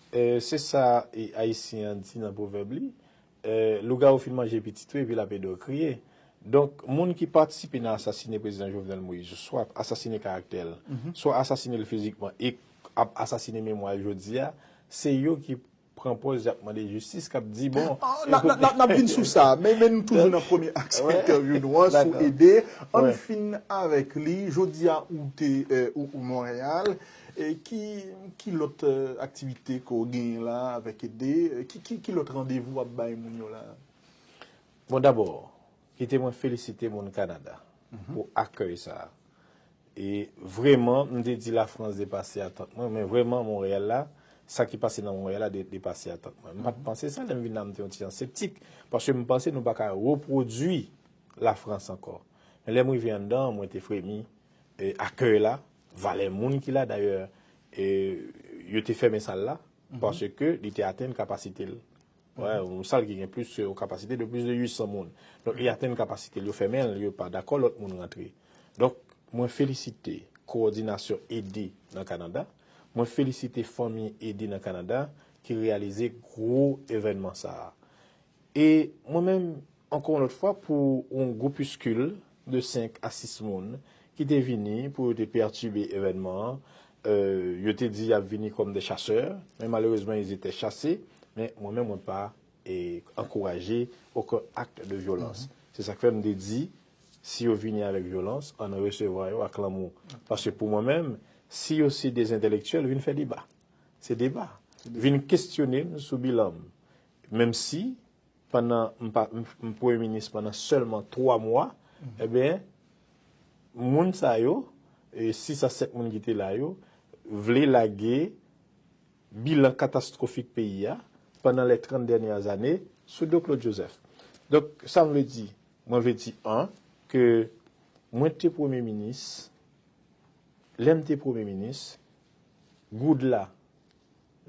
eh, se sa, e, Ayisyen an di nan pwovèb li, eh, lougawou fin manje pitit ou epi l ap ede w kriye. Donk, moun ki patisipe nan asasine prezidan Jovenel Moïse, swa asasine karaktè l, swa asasine l fizikman, e ap asasine memwa l jodi a, se yo ki pran pòz y ap mande jistis, k ap di, bon, n ap vin sou sa, men, men nou toujou nan premye aks entèvyou nou an, sou Ede. Ann fin avèk li. Jodi a, ou te, eh, ou, ou Monreyal. E ki, ki lòt, eh, aktivite ke w genyen la avèk Ede? Eh, ki, ki, ki lòt randevou w ap bay moun yo la? Bon, dabò, kite mwen felisite moun Kanada pou akèy sa a. E vrèman, m te di Lafrans depase atant mwen, men vrèman, Monreyal la, sa ki pase nan Monreyal la de-, depase atant mwen. M pa t panse sa, lè m vin la, m te yon ti jan septik, paske m panse nou pa ka repwodui Lafrans ankò. Men lè m rive anndan, mwen te fremi, e, akèy la, valè moun ki la, dayè, e, yo te fèmen sal la, paske li te atenn kapasite l. Wè, yon sal ki gen plis, yon kapasite de plis de uit san moun. Donk, li atenn kapasite l, yo fèmen l, yo pa dakò lòt moun rantre. Donk, mwen felisite kowòdinasyon Ede nan Kanada. Mwen felisite fanmi Ede nan Kanada ki reyalize gwo evènman sa a. E mwen menm, ankò yon lòt fwa, pou yon groupiskil de senk a sis moun ki te vini pou yo te pètibe evènman an, euh, yo te di y ap vini kòm de chasè, men malerezman, ils étaient chassés, men mwen menm, mwen pa, e, ankouraje okenn akt de vyolans. Se sa k fè m te di, si yo vini avèk vyolans, ann resevwa yo ak lanmou. Paske pou mwen menm, si yo se de entèlektyèl, vin fè deba. Se deba. Vin kesyone m sou bilan m. Menm si pandan m pa, m, m premye minis pandan sèlman twa mwa, ebyen, moun sa yo, e, sis a sèt moun ki te la yo, vle lage bilan katastwofik peyi a pandan les trente dernières années sou do Claude Joseph. Donk, sa m vle di, mwen vle di, an, ke mwen te premye minis, lè m te premye minis, goud la,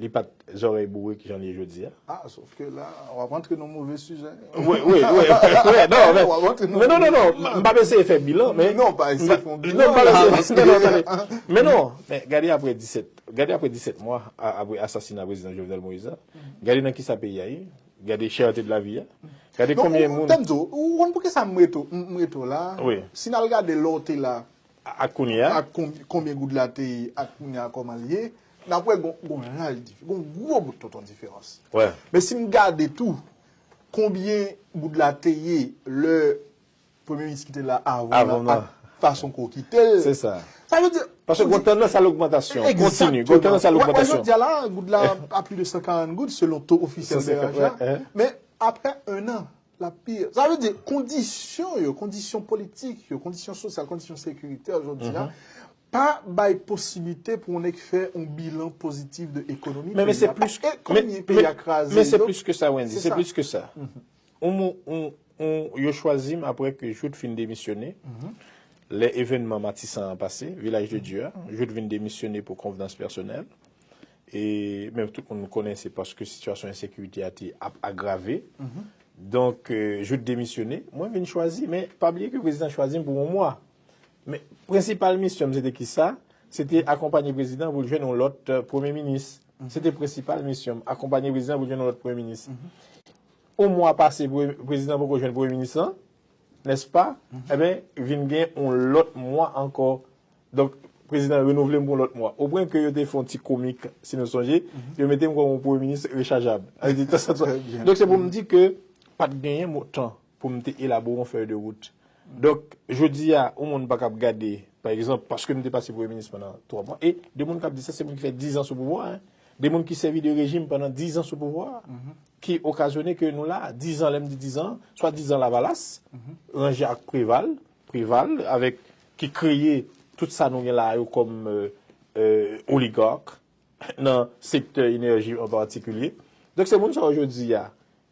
li pa t zòrèy bourik jan li ye jodi a. Ah, sòf ke la, w ap antre nan move sijè. Wi, wi, wi, wi, non, men, w ap antre nan move sijè. Men non, non, non, m, m p ap eseye fè bilan, men. Non, pa eseye fè yon bilan la, paske. Non, m p ap eseye, non, non, tande. Men non, men gade apre disèt, gade apre disèt mwa, a, apre asasina prezidan Jovenel Moïse la, gade nan kisa peyi a ye, gade chète de la vi a, gade konbyen moun. Donk, ou, ou konn poukisa m rete, m, m rete la? Wi. Si n al gade lè w te la, ak kounye a? Ak kon-, konbyen goud la te ye, ak kounye a kòman l ye, n ap wè gon, gon laj dif-, gon gwo bout tonton diferans. Wè. Men si m gade tou, konbyen goud la te ye lè premye minis ki te la avan la, ak fason ke w kite l. Se sa. Sa vle di, paske gon tandans a logmantasyon kontini, gon tandans a logmantasyon. Jodi a la, goud la a plis de san karant goud selon to ofisyèl B R H la. Men apre en an, l ap pi. Sa vle di, kondisyon yo, kondisyon politik yo, kondisyon sosyal, kondisyon sekiritè jodi a, pa bay posiblite pou yon nèg fè yon bilan pozitif de ekonomi peyi a. Men, men se plis, ekonomi peyi a kraze. Men se plis ke sa, Wendy, se plis ke sa. Yon mo-, yon, yon, yo chwazi m apre ke Jouthe fin demisyone. Lè evènman Matisan an pase, Vilaj de Dye a, Jouthe vin demisyone pou konvenans pèsonèl. E menm tout moun konnen se paske sitiyasyon ensekirite a te ap agrave. Donk, euh, Jouthe demisyone, mwen vin chwazi, men pa bliye ke prezidan chwazi m pou yon mwa. Men prensipal misyon m se te kisa? Se te akonpanye prezidan pou l jwenn yon lòt, euh, premye minis. Se te prensipal misyon m, akonpanye prezidan pou l jwenn yon lòt premye minis. Yon mwa pase, pre- prezidan poko jwenn premye minis lan, nèspa? Ebyen, vin gen yon lòt mwa ankò. Donk, prezidan renouvle m pou yon lòt mwa. Opwen ke yo te fè yon ti komik, si nou sonje, yo mete m kòm yon premye minis rechajab. Sa vle di, tan sa, tan sa. Donk, se pou m di ke pa t genyen mo- tan pou m te elabore yon fèy de wout. Donk, jodi a, yon moun pa kab gade, pa egzanp, paske m te pase premye minis pandan twa mwa, e de moun k ap di sa, se moun ki fè diz an sou pouvwa a, de moun ki sèvi de rejim pandan diz an sou pouvwa a, ki okazyone ke nou la, diz an, lè m di diz an, swa diz an Lavalas, ranje ak Preval, Preval, avèk, ki kreye tout sa nou gen la yo kòm, euh, euh, oligak, nan sektè enèji an patikilye. Donk, se moun sa yo jodi a,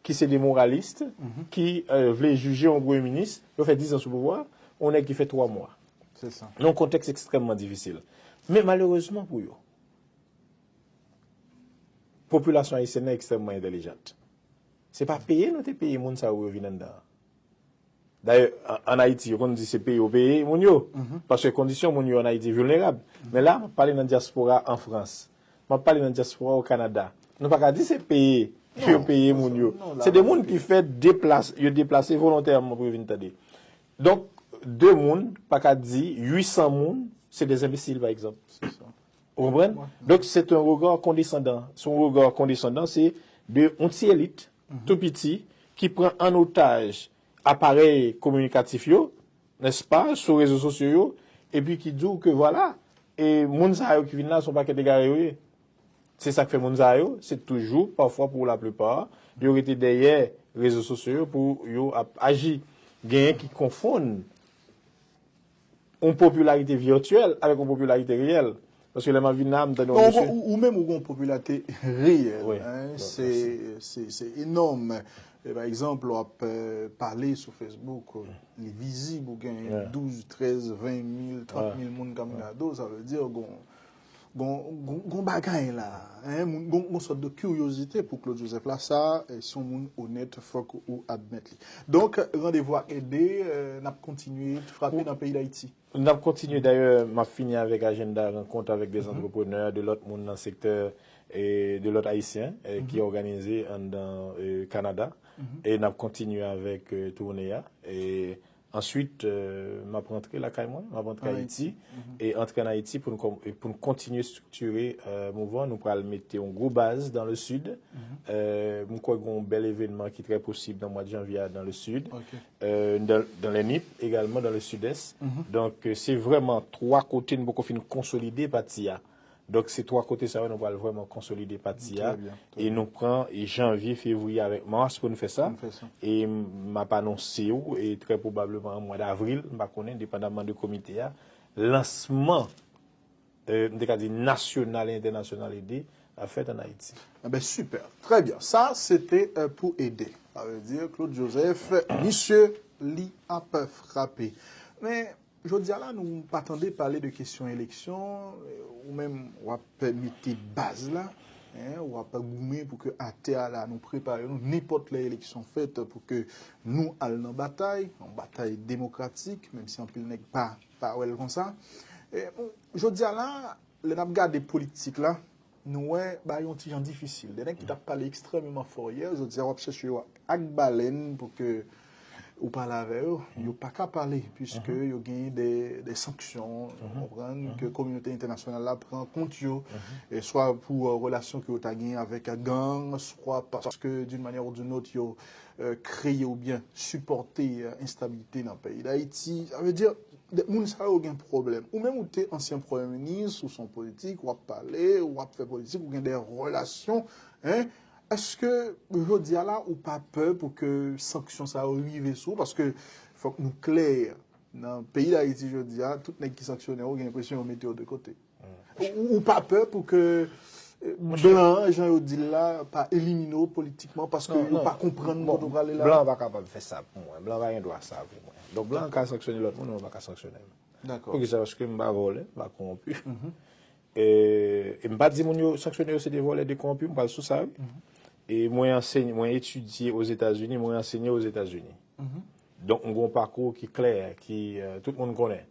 ki se de moralis, ki, euh, vle jije yon premye minis, yo fè diz an sou pouvwa, yon nèg ki fè twa mwa. Se sa. Nan yon kontèks ekstrèmman difisil. Men malerezman pou yo, popilasyon ayisyèn nan ekstrèmman entèlijant. Se pa peye nou te peye moun sa yo pou yo vin anndan an. Dayè, an, ann Ayiti, yo konn di se peye yo peye moun yo. Paske kondisyon moun yo ann Ayiti vilnerab. Men la, m ap pale nan dyaspora an Frans. M ap pale nan dyaspora o Kanada. Nou pa ka di se peye yo peye moun yo. Se de moun ki fè deplase, yo deplase volontèman pou yo vin tande. Donk, de moun, pa ka di uit san moun, se de enbesil, pa egzanp. Ou konprann? Donk, se yon rega kondesandan. Se yon rega kondesandan, se de yon ti elit, tou piti, ki pran an otaj aparèy kominikatif yo, nèspa, sou rezo sosyo yo, epi ki di w ke vwala, e moun sa yo ki vin la, se yon pakèt egare yo ye. Se sa k fè moun sa yo, se toujou, pafwa pou laplipa, yo rete dèyè rezo sosyo yo pou yo ap aji. Genyen ki konfonn yon popilarite vityèl avèk yon popilarite reyèl. Paske lè m ap vin la, m tande yon mesye. Ou, ou menm ou gen yon popilarite reyèl. Wi. Se, se, se enòm. E pa egzanp, w ap, euh, pale sou Facebook, li vizib, ou gen douz, trèz, ven mil, trant mil moun k ap gade w, sa vle di, gon, gon, gon, gon bagay la, hein, moun, gon, gon sòt de kiryozite pou Claude Joseph la, sa, e, se yon moun onèt, fòk ou admèt li. Donk, randevou ak Ede, euh, n ap kontinye frape nan peyi Dayiti. N ap kontinye, dayè, m ap fini avèk ajanda rankont avèk de antreprenè, de lòt moun nan sektè, e de lòt Ayisyen, e, ki òganize anndan, e, Kanada. E n ap kontinye avèk, e, toune a. E answit, e, m ap rantre lakay mwen, m ap rantre Ayiti. E antre ann Ayiti pou n kòm-, e pou n kontinye estriktire, e, mouvman. Nou pral mete yon gwo baz dans le sud. E, m kwè gen yon bèl evènman ki trè posib nan mwa de janvye a dans le sud. E, dans, dans les Nippes, également dans le sud-est. Donk, e, se vrèman twa kote n poko fin konsolide pati a. Donk, se twa kote sa yo nou pral vrèman konsolide pati a. E nou pran, e janvye, fevriye avèk mas pou n fè sa. E m ap anonse w, e trè pwobableman an mwa davril, m pa konnen, depandamman de komite a, lansman, e, m te ka di nasyonal e entènasyonal Ede ap fèt ann Ayiti. Eben, sipè. Trè byen. Sa, se te, e, pou Ede. Sa vle di Claude Joseph, misye, li ap frape. Men, jodi a la, nou pa tande pale de kesyon eleksyon, e, ou menm, w ap mete baz la, en, w ap goumen pou ke atè a la, nou prepare nou, nenpòt lè eleksyon fèt, pou ke nou al nan batay, yon batay demokratik, menm si anpil nèg pa, pa wè l konsa. E, bon, jodi a la, lè n ap gade politik la, nou wè bagay yon ti jan difisil. De nèg ki t ap pale ekstrèmeman fò yè, jodi a w ap chèche yo ak balèn pou ke ou pale avè yo, yo pa ka pale, piske yo genyen de, de sanksyon, ou konprann, ke kominote entènasyonal la pran kont yo, e swa pou, e, relasyon ke yo ta genyen avèk gang, swa paske, d'une manière ou d'une autre, yo, e, kreye oubyen sipòte, e, enstabilite nan peyi Dayiti. Sa vle di, de moun sa yo gen pwoblèm. Ou menm ou te ansyen premye minis, ou se yon politik, w ap pale, w ap fè politik, ou gen de relasyon, en. Èske jodi a la, ou pa pè pou ke sanksyon sa yo rive sou ou? Paske fòk nou klè, nan peyi Dayiti jodi a, tout nèg ki sanksyone w, ou gen enpresyon yo mete yo de kote. Ou, ou pa pè pou ke, e, blan an, jan yo di l la, pa elimine w politikman paske yo pa konprann kote w prale la? Blan an pa kapab fè sa pou mwen. Blan an pa gen dwa sa pou mwen. Donk, blan an ka sanksyone lòt moun, men yo pa ka sanksyone m. Dakò. Poukisa? Paske m pa vòlè, m pa kowonpi. E, e m pa di moun yo sanksyone yo se de vòlè, de kowonpi, m pral sou sa, wi. E mwen ansenye, mwen etidye Ozetazini, mwen ansenye Ozetazini. Donk, m gen yon pakou ki klè, ki, e, tout moun konnen.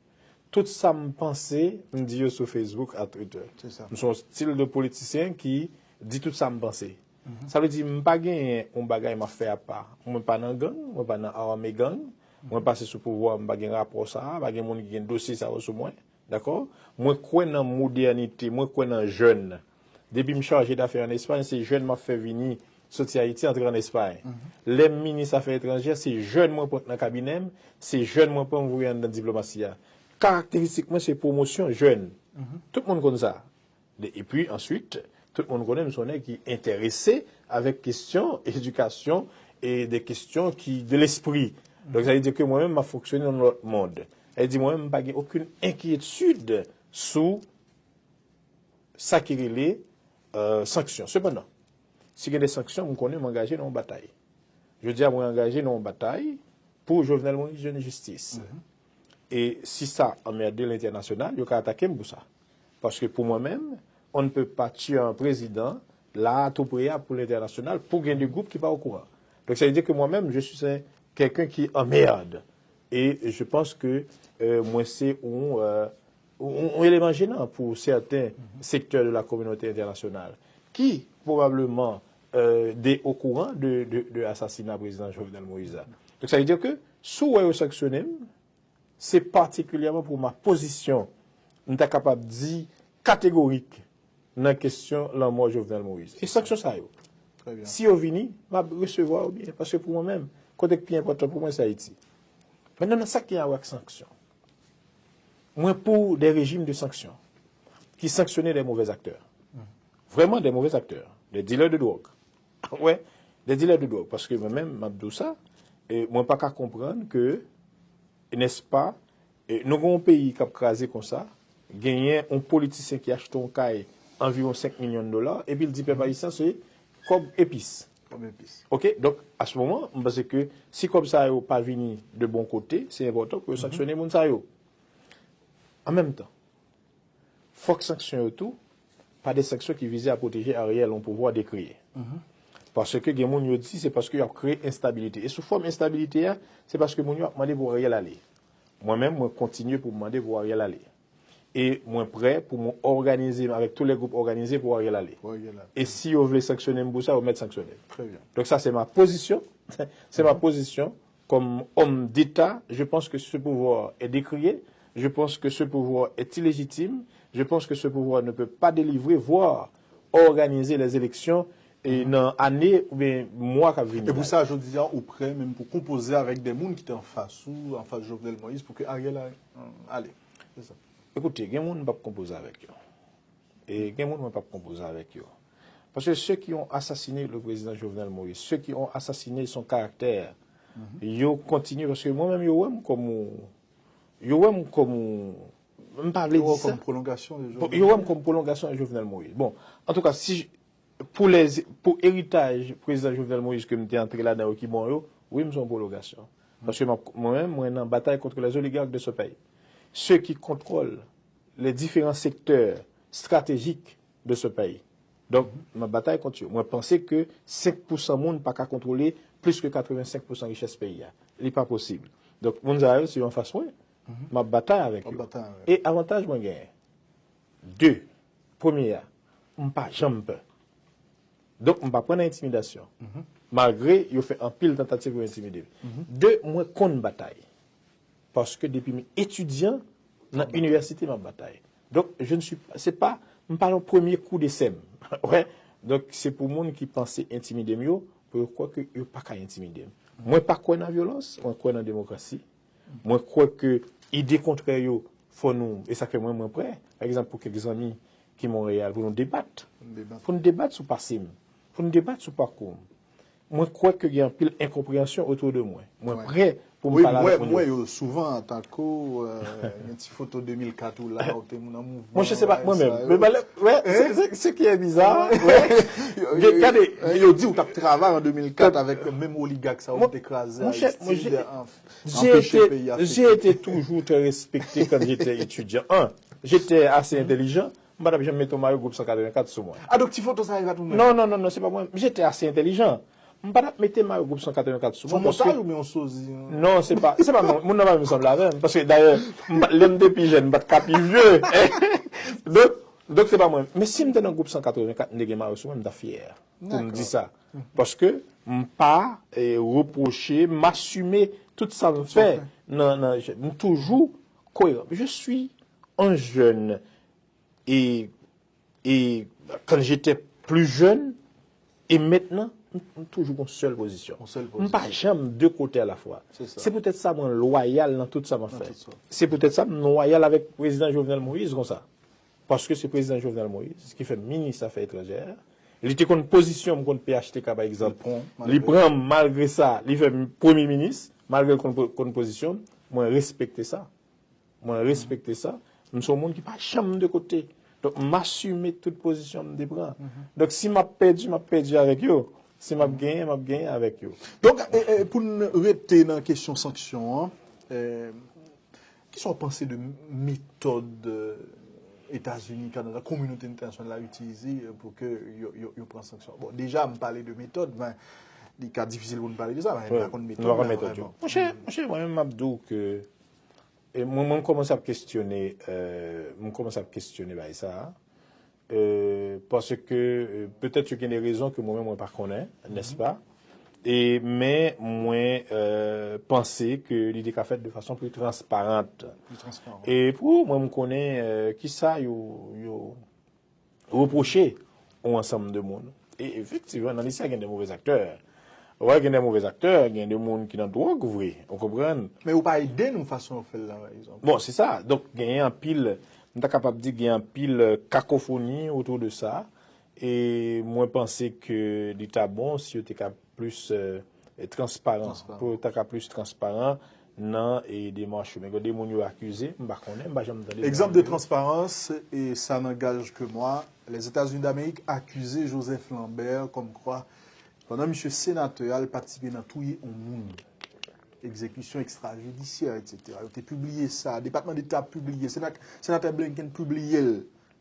Tout sa m panse, m di yo sou Facebook ak Twitter. Se sa. M se yon stil de politisyen ki di tout sa m panse. Sa vle di, m pa genyen yon bagay m ap fè apa. Mwen pa nan gang, mwen pa nan ame gang, mwen pase sou pouvwa, m pa gen rapò sa a, pa gen moun ki gen dosye sa yo sou mwen. Dakò? Mwen kwè nan modènite, mwen kwè nan jèn. Depi m chaje dafè ann Espay, se jèn m ap fè vini, soti Ayiti, antre ann Espay. Lè m minis afè etranjè, se jèn mwen pran nan kabinè m, se jèn mwen pran voye anndan diplomasi a. Karakteristik mwen, se pwomosyon jèn. Tout moun konn sa. De- Epi, answit, tout moun konnen m se yon nèg ki enterese avèk kesyon edikasyon e de kesyon ki de lespri. Donk, sa vle di ke mwen menm, m ap fonksyone nan yon lòt mond. Sa vle di, mwen menm, m pa gen okenn enkyetid sou sa ki rele, euh, sanksyon. Sepandan, si gen de sanksyon, m konnen m angaje nan yon batay. Jodi a, mwen angaje nan yon batay pou Jovenel Moïse jwenn jistis. E si sa anmède lentènasyonal, yo ka atake m pou sa. Paske pou mwen menm, on ne peut pas tuer un président la a tou pre a pou lentènasyonal, pou gen de gwoup ki pa okouran. Donk, sa vle di ke mwen menm, je suis un, quelqu'un qui emmerde. E je pense que, euh, mwen se yon, euh, yon, yon eleman jenan pou sèten sektè de la kominote entènasyonal ki pwobableman, euh, de, okouran de, de, de asasina prezidan Jovenel Moïse la. Donk, sa vle di ke si w wè yo sanksyone m, se patikilyèman pou ma pozisyon, m ta kapab di kategorik nan kesyon lanmò Jovenel Moïse. E sanksyon sa yo, si yo vini, m ap resevwa yo byen. Paske pou mwen menm, kote k pi enpòtan pou mwen, se Ayiti. Mentnan, nan sa ki gen a wè ak sanksyon, mwen pou de rejim de sanksyon ki sanksyone de movèz aktè. Vrèman, de movèz aktè. De dilè de dwòg. Wè, de dilè de dwòg. Paske mwen menm, m ap di w sa, e mwen pa ka konprann ke, nèspa, e nou gen yon peyi k ap kraze konsa, genyen yon politisyen ki achte yon kay anviwon senk milyon dola, epi l di pèp ayisyen se kòb epis. Kòb epis. Oke? Donk, a se moman, m panse ke si kòb sa yo pa vini de bon kote, se enpòtan pou yo sanksyone moun sa yo. An menm tan, fòk sanksyon yo tou pa de sanksyon ki vize a pwoteje Ariel, yon pouvwa dekreye. Paske gen moun yo di se paske y ap kreye enstabilite. E sou fòm enstabilite a, se paske moun yo ap mande pou Ariel ale. Mwen menm, mwen kontinye pou m mande pou Ariel ale. E mwen prè pou mwen òganize m avèk tout lè gwoup òganize pou Ariel ale. Pou Ariel ale. E si yo vle sanksyone m pou sa, yo mèt sanksyone m. Très bien. Donk sa, se ma pozisyon. Se ma pozisyon. Comme homme d'État, je pense que ce pouvoir est décrié. Je pense que ce pouvoir est illégitime. Je pense que ce pouvoir ne peut pas délivrer, voire organiser les élections e nan ane oubyen mwa k ap vini. E pou la, sa, jodi a, ou prè menm pou konpoze avèk de moun ki te anfas ou, anfas Jovenel Moïse, pou ke Ariel a- ale? Se sa. Ekoute, gen moun m p ap konpoze avèk yo. E gen moun mwen p ap konpoze avèk yo. Parce que ceux qui ont assassiné le président Jovenel Moïse, ceux qui ont assassiné son caractère, yo kontinye, paske mwen menm, yo wè m kòm yon, yo wè m kòm yon, m pa vle di sa. Yo wè w kòm pwolongasyon de Jovenel Moïse. Yo wè m kòm pwolongasyon de Jovenel Moïse. Bon, antouka, si pou lè, pou eritaj prezidan Jovenel Moïse ke m te antre ladan yo ki bon yo, wi, m se yon pwolongasyon. Paske m ap- mwen menm, mwen nan batay contre les oligarques de ce pays. Ceux qui contrôlent les différents secteurs stratégiques de ce pays. Donk, m ap batay kont yo. Mwen panse ke senk pousan moun pa ka kontwole plis ke katrevensenk pousan richès peyi a. Li pa posib. Donk, moun sa yo, si yo anfas mwen, m ap batay avèk yo. E avantaj mwen genyen, de, premye a, m pa janm pè. Donk, m pa pran nan entimidasyon. Malgre yo fè anpil tantativ pou entimide m. De, mwen konn batay. Paske depi m etidyan nan inivèsite, m ap batay. Donk, je ne suis pas, se pa, m pa nan premye kou de sèm. Wè. Donk, se pou moun ki panse entimide m yo, pou yo kwè ke yo pa ka entimide m. Mwen pa kwè nan vyolans, mwen kwè nan demokrasi. Mwen kwè ke ide kontrè yo, fò nou, e sa k fè mwen, mwen prè, pa egzanp, pou kèk zanmi ki Monreyal, pou nou debat. Pou nou debat sou pase m. Pou nou debat sou pakou m. Mwen kwè ke gen anpil enkonpreyansyon otou de mwen. Mwen prè pou m pale avèk moun yo. Wi, m wè yo souvan, tankou, euh, gen ti foto de mil kat ou la, ou te nan mouvman. Monchè, se pa mwen menm. Men, wè, se, se, se ki e biza, wè. Gade, yo di ou t ap travay an de mil kat avèk menm oligak sa yo ki te kraze Ayiti, anpeche peyi a fete. J'ai été, j'ai été toujours très respecté quand j'étais étudiant. Un, j'étais assez intelligent. M pa t ap janm mete yon mayo gwoup san katrevenkat sou mwen. Ah, donk ti foto sa e pa t ou menm? Non, non, non, non, se pa mwen. J'étais assez intelligent. M pa t ap mete mayo gwoup san katrevenkat sou mwen. Se yon montaj oubyen yon sozi? Non, se pa, se pa moun, moun nan pa menm sanble avè m. Paske dayè, m pa- lè m te pi jèn, m pa t ka pi vye. Donk, Donk, se pa mwen. Men si m te nan gwoup san katrevenkat, m te gen mare sou mwen, m ta fyè pou m di sa. Paske m pa eh, repwoche, m asime tout sa m fè nan, nan, m toujou koeran. Je suis un jeune et, et quand j'étais plus jeune et maintenant, m, m toujou gon sèl pozisyon. M pa janm de kote alafwa. Se poutèt sa mwen lwayal nan tout sa m ap fè. Se poutèt sa m lwayal avèk prezidan Jovenel Moïse konsa. Paske se prezidan Jovenel Moïse ki fè m minis afè etranjè. Li te konn pozisyon m kont P H T K, pa egzanp. Li pran m, malgre sa, li fè m premye minis, malgre l konn, konn pozisyon m. Mwen respekte sa. Mwen respekte sa. M se yon moun ki pa janm de kote. Donk, m asime tout pozisyon m te pran. Donk, si m ap pèdi, m ap pèdi avèk yo. Si m ap genyen, m ap genyen avèk yo. Donk, e, e, pou n rete nan kesyon sanksyon an, e, kisa w panse de metòd, e, Etazini, Kanada, kominote entènasyonal la itilize, e, pou ke yo, yo, yo pran sanksyon? Bon, deja, m pale de metòd, men li ka difisil pou n pale de sa, men m pa konn metòd la vrèman. Monchè, monchè, mwen menm, m ap di w ke E mwen, mwen kòmanse ap kestyone, euh, mwen kòmanse ap kestyone bagay sa a. Euh, paske euh, petèt yo gen de rezon ke mwen menm mwen pa konnen, nèspa? E, men mwen euh, panse ke li te ka fèt de fason pli transparant. E pou mwen, m konnen euh, kisa yo, yo, repwoche yon ansanm de moun. E efektivman, nan lise a gen de movèz aktè. Ou wè gen de movèz aktè, gen de moun ki nan dwòg vre, ou konprann? Men yo pa ede nou fason yo fè l la, pa egzanp. Bon, se sa. Donk, genyen anpil, m ta kapab di gen anpil euh, kakofoni otou de sa. E mwen panse ke li ta bon si yo te ka plis euh, transparan, pou yo ta ka plis transparan nan e demach yo. Men gen de moun yo akize, m pa konnen, m pa janm tande. Egzanp de transparans, e ça n'engage que moi, les États-Unis d'Amérique accusaient Joseph Lambert comme quoi, pandan misye senatè a, l patisipe nan touye yon moun. Egzekisyon ekstrajidisyè, etsetera. Yo te pibliye sa, Depatman Deta pibliye, Senatè Blinken pibliye l.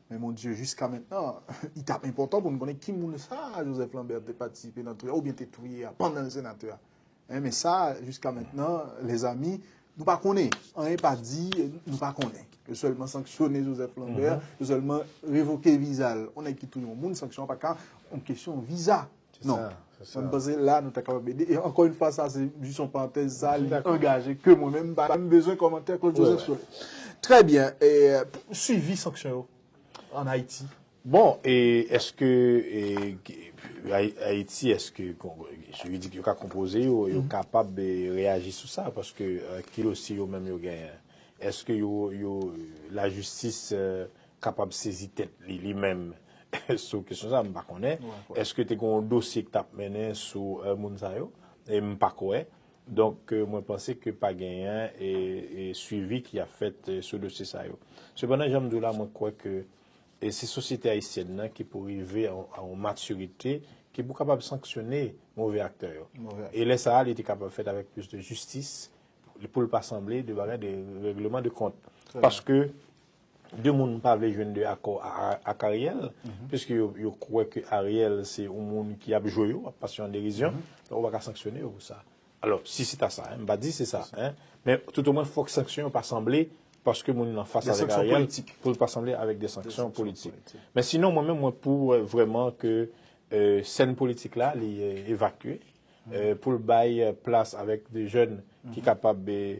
Men mon Dieu, jiska mentnan, li t ap enpòtan pou n konnen ki moun sa Joseph Lambert te patisipe nan touye a oubyen te touye a pandan l senatè a. Men sa, jiska mentnan, lèzami, nou pa konnen. Anyen pa di, nou pa konnen. Yo sèlman sanksyone Joseph Lambert, yo sèlman revoke viza l. Yon nèg ki touye yon moun, sanksyon an pa ka yon kesyon viza. Non. Mwen panse la nou ta kapab ede. E ankò yon fwa, sa se jis yon parantèz, sa li angaje ke mwen menm, m pa menm bezwen kòmantè Claude Joseph sou li. Trè byen. E, swivi sanksyon yo ann Ayiti. Bon, e èske e, Ay- Ayiti, èske kon- jiridik yo ka konpoze yo, yo kapab e, reyaji sou sa? Paske e, ki dosye yo menm yo genyen? Èske yo, yo lajistis e, kapab sezi tèt li, li menm sou kesyon sa, m pa konnen. Èske te gen yon dosye ki t ap mennen sou e, moun sa yo? E m pa kwè. Donk, e, mwen panse ke pa genyen e, e swivi ki ap fèt e, sou dosye sa yo. Sepandan, jan m di w la, mwen kwè ke e se sosyete ayisyèn nan ki pou rive a, a yon matirite ki pou kapab sanksyone move aktè yo. E lè sa a, li te kapab fèt avèk plis de jistis, pou l pa sanble de bagay de règleman de kont. Paske de moun pa vle jwenn de akò a- a- ak Ariel, piske yo, yo kwè ke Ariel se yon moun ki ap jwe yo, ap pase yo an derizyon, donk ou pa ka sanksyone yo pou sa. Alò, si se ta sa, hein, m pa di se sa, hein, men toutomwen fòk sanksyon yo pa sanble paske moun nan fas avèk Ariel, pou l pa sanble avèk de sanksyon politik. Men sinon, mwen menm, mwen pou euh, vrèman ke euh, sèn politik la, li euh, evakye, euh, pou l bay euh, plas avèk de jèn ki kapab euh,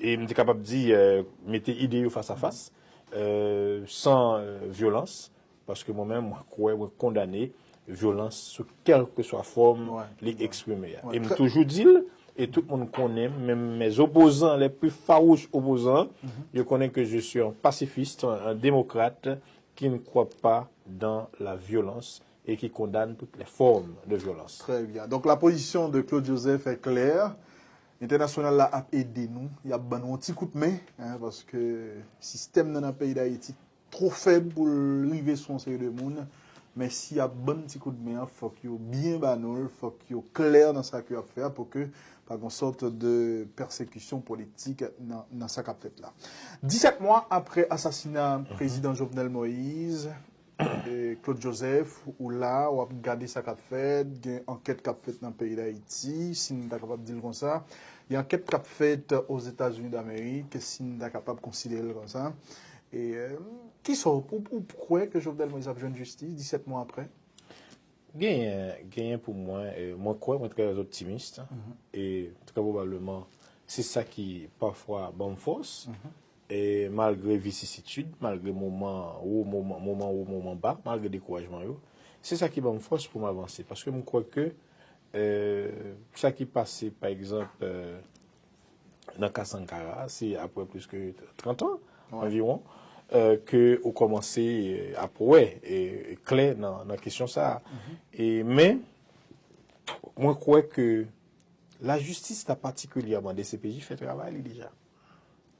e m te kapab di, euh, mete ide yo fas a fas, euh, san euh, vyolans, paske mwen menm, mwen kwè, mwen kondane vyolans sou kèlkeswa fòm li eksprime a. E m toujou di l, e tout moun konnen m, menm mes opposants, les plus farouches opposants, yo konnen que je suis un pacifiste, un, un démocrate qui ne croit pas dans la violence et qui condamne toutes les formes de violence. Très bien. Donc la position de Claude Joseph est claire. Entènasyonal la ap ede nou, y ap ban nou yon ti kout men, hein, paske sistèm nan nan peyi Dayiti two fèb pou l rive sou yon seri de moun. Men si y ap ban n ti kout men an, fòk yo byen ba nou l, fòk yo klè nan sa ke y ap fè a pou ke pa gen yon sòt de pèsekisyon politik nan, nan sa k ap fèt la. Disèt mwa apre asasina prezidan Jovenel Moïse, e, Claude Joseph, ou la, w ap gade sa k ap fèt, gen ankèt k ap fèt nan peyi Dayiti, si n ta kapab di l konsa. Gen ankèt k ap fèt Ozetazini Damerik, si n ta kapab konsidere l konsa. E, euh, kisa w, ou, ou kwè ke Jovenel Moïse ap jwenn jistis disèt mwa apre? Genyen, genyen pou mwen, e, mwen kwè, mwen trè optimis, e trè pwobableman, se sa ki pafwa ban m fòs, e malgre visisitid, malgre moman wo, moman, moman wo, moman ba, malgre dekourajman yo, se sa ki ban m fòs pou m avanse. Paske m kwè ke, e, sa ki pase, pa egzanp, e, nan ka Sankara, se apre plis ke trant an, anviwon, e, ke ou kòmanse, e, ap wè, e, e klè nan, nan kesyon sa a. E, men, mwen kwè ke lajistis la, patikilyèman D C P J, fè travay li deja.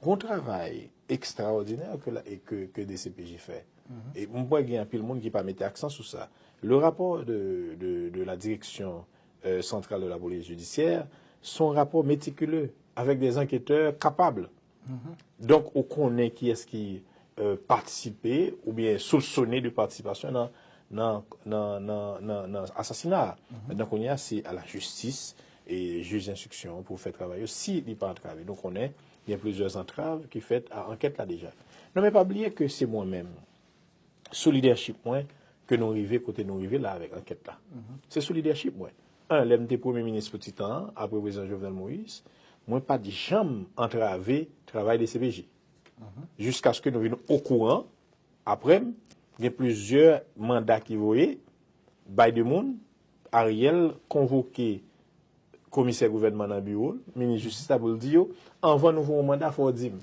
Gon travay ekstraòdinè ke, la, e ke, ke D C P J fè. E mwen kwè gen anpil moun ki pa mete aksan sou sa. Le rapport de, de, de la direction, euh, centrale de la police judiciaire, se yon rapò metikile, avèk de anketè kapab. Donk, ou konnen kiyès ki, euh, patisipe oubyen sosone de patisipasyon nan, nan, nan, nan, nan, nan asasina a. Mentnan, kounye a, se a la jistis e jij enstriksyon pou fè travay yo, si li pa antrave. Nou konnen, gen plizyè antrav ki fèt a ankèt la deja. Non, men pa bliye ke se mwen menm, sou lidèchip mwen, ke nou rive kote nou rive la avèk ankèt la. Se sou lidèchip mwen. An, lè m te premye minis pou ti tan an, apre prezidan Jovenel Moïse, mwen pa t janm antrave travay D C P J. Jiskaske nou vin okouran, apre m, gen plizyè manda ki voye, bay de moun, Ariel konvoke komisè gouvènman nan biwo l, minis jistis la, pou l di yo, anvan nou voye yon manda, fò w di m.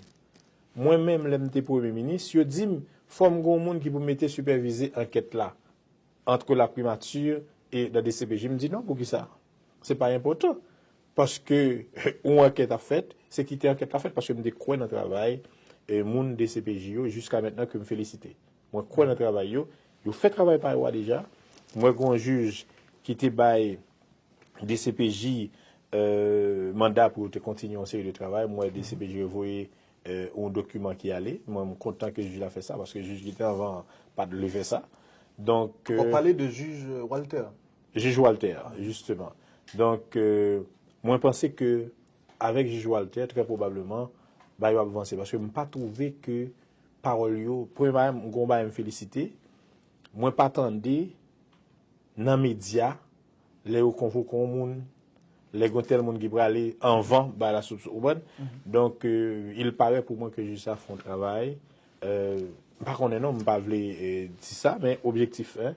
Mwen menm, lè m te premye minis, yo di m, fò m gen yon moun ki pou mete sipèvize ankèt la, entre la primature et la D C P J. M di non, poukisa? Se pa enpòtan. Paske yon ankèt ap fèt, se kite ankèt la fèt, paske m te kwè nan travay, e, moun D C P J yo jiska mentnan ke m felisite. Mwen kwè nan travay yo. Yo fè travay pa yo a deja. Mwen gen yon jij ki te bay D C P J, euh, manda pou yo te kontinye yon seri de travay. Mwen, D C P J voye, euh, yon dokiman ki ale. Mwen, m kontan ke jij la fè sa, paske jij ki te anvan an pa t vle fè sa. Donk, w ap pale de jij, euh, Walter. Jij Walter, jisteman. Donk, euh, mwen panse ke avèk jij Walter, trè pwobableman, bagay yo ap vanse. Paske m pa twouve ke pawòl yo, premye bagay, m gon bagay m felisite. Mwen pa tande nan medya, lè yo konvoke yon moun, lè gen tèl moun ki prale anvan bay la sou, ou konprann? Donk, euh, il paraît pou mwen ke jij sa fè yon travay. Euh, m pa konnen non, m pa vle, euh, di sa, men objektif en,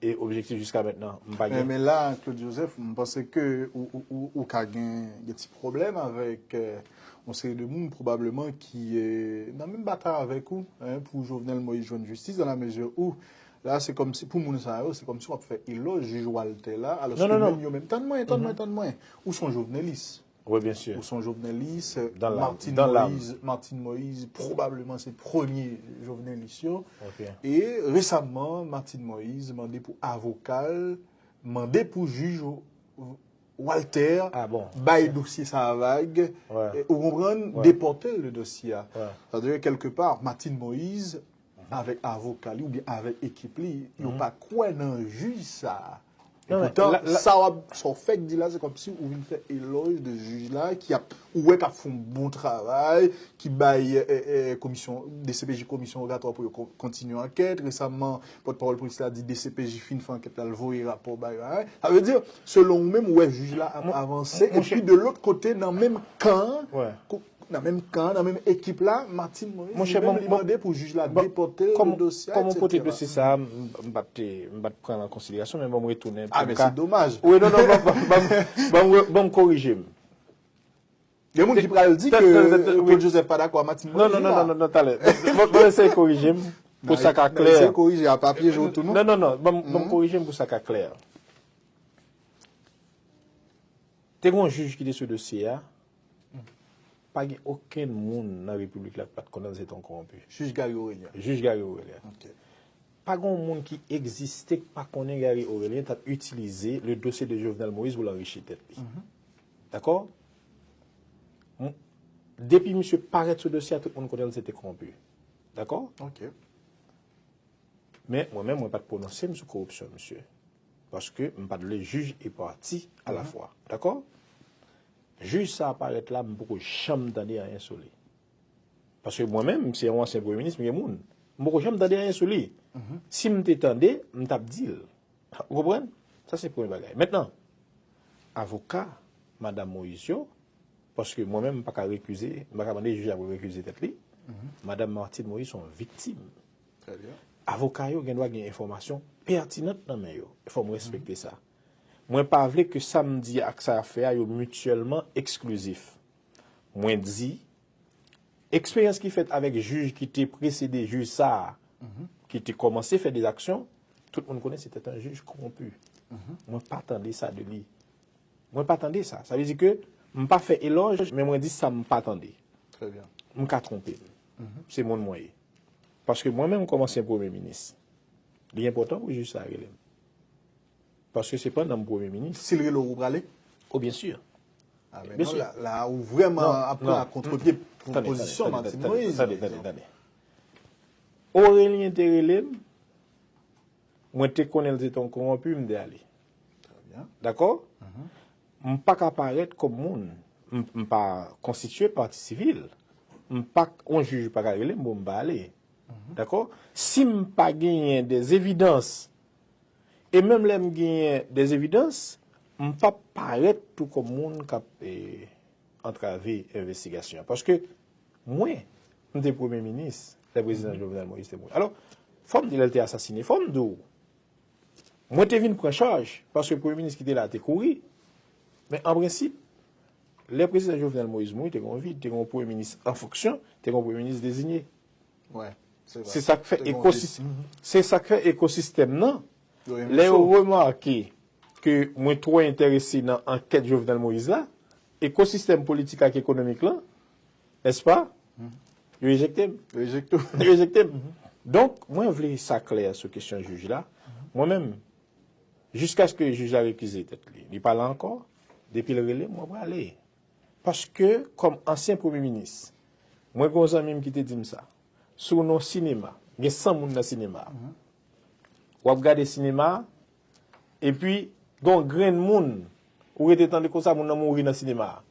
e objektif jiska mentnan, m pa gen. Men, men la, Claude Joseph, m panse ke ou, ou, ou, ou ka gen, gen ti pwoblèm avèk, euh, yon seri de moun, pwobableman, ki, euh, nan menm batay avèk ou, en, pou Jovenel Moïse jwenn jistis, dans la mesure où, la, se kòmsi, pou moun sa yo, se kòmsi w ap fè elòj jij Walter la, alòske menm yo menm, tann mwen, tann mwen, tann mwen, ou se yon jovenelis. Wi, byen si. Ou se yon jovenelis, Martine Moïse, Martine Moïse, pwobableman se premye jovenelis yo. E resaman, Martine Moïse mande pou avoka l, mande pou jij Walter bay dosye sa a vag, e, ou konprann, depòte le dosye a. Sa vle di, kèlke pa, Martine Moïse, avèk avoka li oubyen avèk ekip li, yo pa kwè nan jij sa a. E poutan, sa w ap, sa w fèk di la, se kòmsi ou vin fè elòj de jij la, ki ap, ou wè k ap fè yon bon travay, ki bay, e, e, komisyon, D C P J komisyon rogatwa pou yo kon-, kontinye ankèt. Resaman, pòtpawòl polis la di D C P J fin fè ankèt la, l voye rapò bay, bay. Sa vle di, selon ou menm, ou wè jij la ap avanse. Epi de lòt kote, nan menm kan an, nan menm kan, nan menm ekip la, Martine Moïse li menm, li mande pou jij la depòte l de dosye a, etsetera. Kòm ou pote dosye sa a, m, m pa t, m pa t pran l an konsiderasyon, men ban m retounen pou m ka. Ah, men se domaj. Wi, non, non, ban, ban, ban, ban m re-, ban m korije m. Gen moun ki pral di ke Claude Joseph pa dakò a Martine Moïse. Non, non, non, non, talè. Ban, ban m eseye korije m pou sa ka klè. Eseye korije a papye, je w tou non. Non, non, non, ban m, ban m korije m pou sa ka klè. Te gen yon jij ki te sou dosye a, pa gen okenn moun nan repiblik la ki pa t konnen l se te yon kowonpi. Jij Gary Aurelien. Jij Gary Aurelien. Ok. Pa gen yon moun ki egziste ki pa konnen Gary Aurelien t ap itilize le dossier de Jovenel Moïse pou l anrichi tèt li. Dakò? M-, depi misye parèt sou dosye a, tout moun konnen l se te kowonpi. Dakò? Ok. Men, mwen menm, mwen pa t pwononse m sou koripsyon misye. Paske m pa t vle jij e pati alafwa. Dakò? Jij sa a parèt la, m poko janm tande anyen sou li. Paske mwen menm, se yon ansyen premye minis, m gen moun. M poko janm tande anyen sou li. Si m te tande, m t ap di l. Ou konprann? Sa se premye bagay. Mentnan, avoka madanm Moïse yo, paske mwen menm, m pa ka rekize, m pa ka mande jij la pou l rekize tèt li. Madanm Martine Moïse se yon viktim. Avoka yo gen dwa gen enfòmasyon pètinan nan men yo. Fò m respekte sa. Mwen pa vle ke sa m di ak sa y ap fè a, yo mityèlman eksklizif. Mwen di, eksperyans ki fèt avèk jij ki te presede jij sa a, ki te kòmanse fè de aksyon, tout moun konnen se te yon jij kowonpi. Mwen pa tande sa de li. Mwen pa tande sa. Sa vle di ke m pa fè elòj, men mwen di sa m pa tande. M ka twonpe m. Se moun mwen ye. Paske mwen menm kòm ansyen premye minis, li enpòtan pou jij sa a rele m. Paske se pandan m premye minis. Si l rele w, ou prale? O, byen si. Ah, men non, la, la, ou vrèman ap pran a kontrepye pou pozisyon Martine Moïse. Tande, tande, tande. Aurélien te rele m, mwen te konnen l se te yon kowonpi, m te ale. Dakò? M pa ka parèt kòm moun. M, m pa konstitye pati sivil. M pa, yon jij pa ka rele m pou m pa ale. Dakò? Si m pa genyen de evidans, e menm lè m genyen de evidans, m p ap parèt tou kòm moun k ap, e, antrave envestigasyon an. Paske mwen, m te premye minis lè prezidan Jovenel Moïse te mouri. Alò, fò m di lè l te asasine, fò m di w, mwen te vin pran chaj, paske premye minis ki te la te kouri. Men an prensip, lè prezidan Jovenel Moïse mouri, te gen yon vid, te gen yon premye minis an fonksyon, te gen yon premye minis deziye. Se sa k fè ekosis-, se sa k fè ekosistèm nan, lè yo remake ke mwen twò enterese nan ankèt Jovenel Moïse la, ekosistèm politik ak ekonomik lan, nèspa, yo ejekte m. Yo ejekte w. Yo ejekte m. Donk, mwen vle sa klè sou kesyon jij la. Mwen menm, jiskaske jij la rekize tèt li, li pa la ankò, depi l rele m, mwen prale. Paske, kòm ansyen premye minis, mwen gen yon zanmi m ki te di m sa. Si w nan yon sinema, gen san moun nan sinema a. W ap gade sinema a, epi gen yon grenn moun, ou rete tande konsa, moun nan mouri nan sinema a.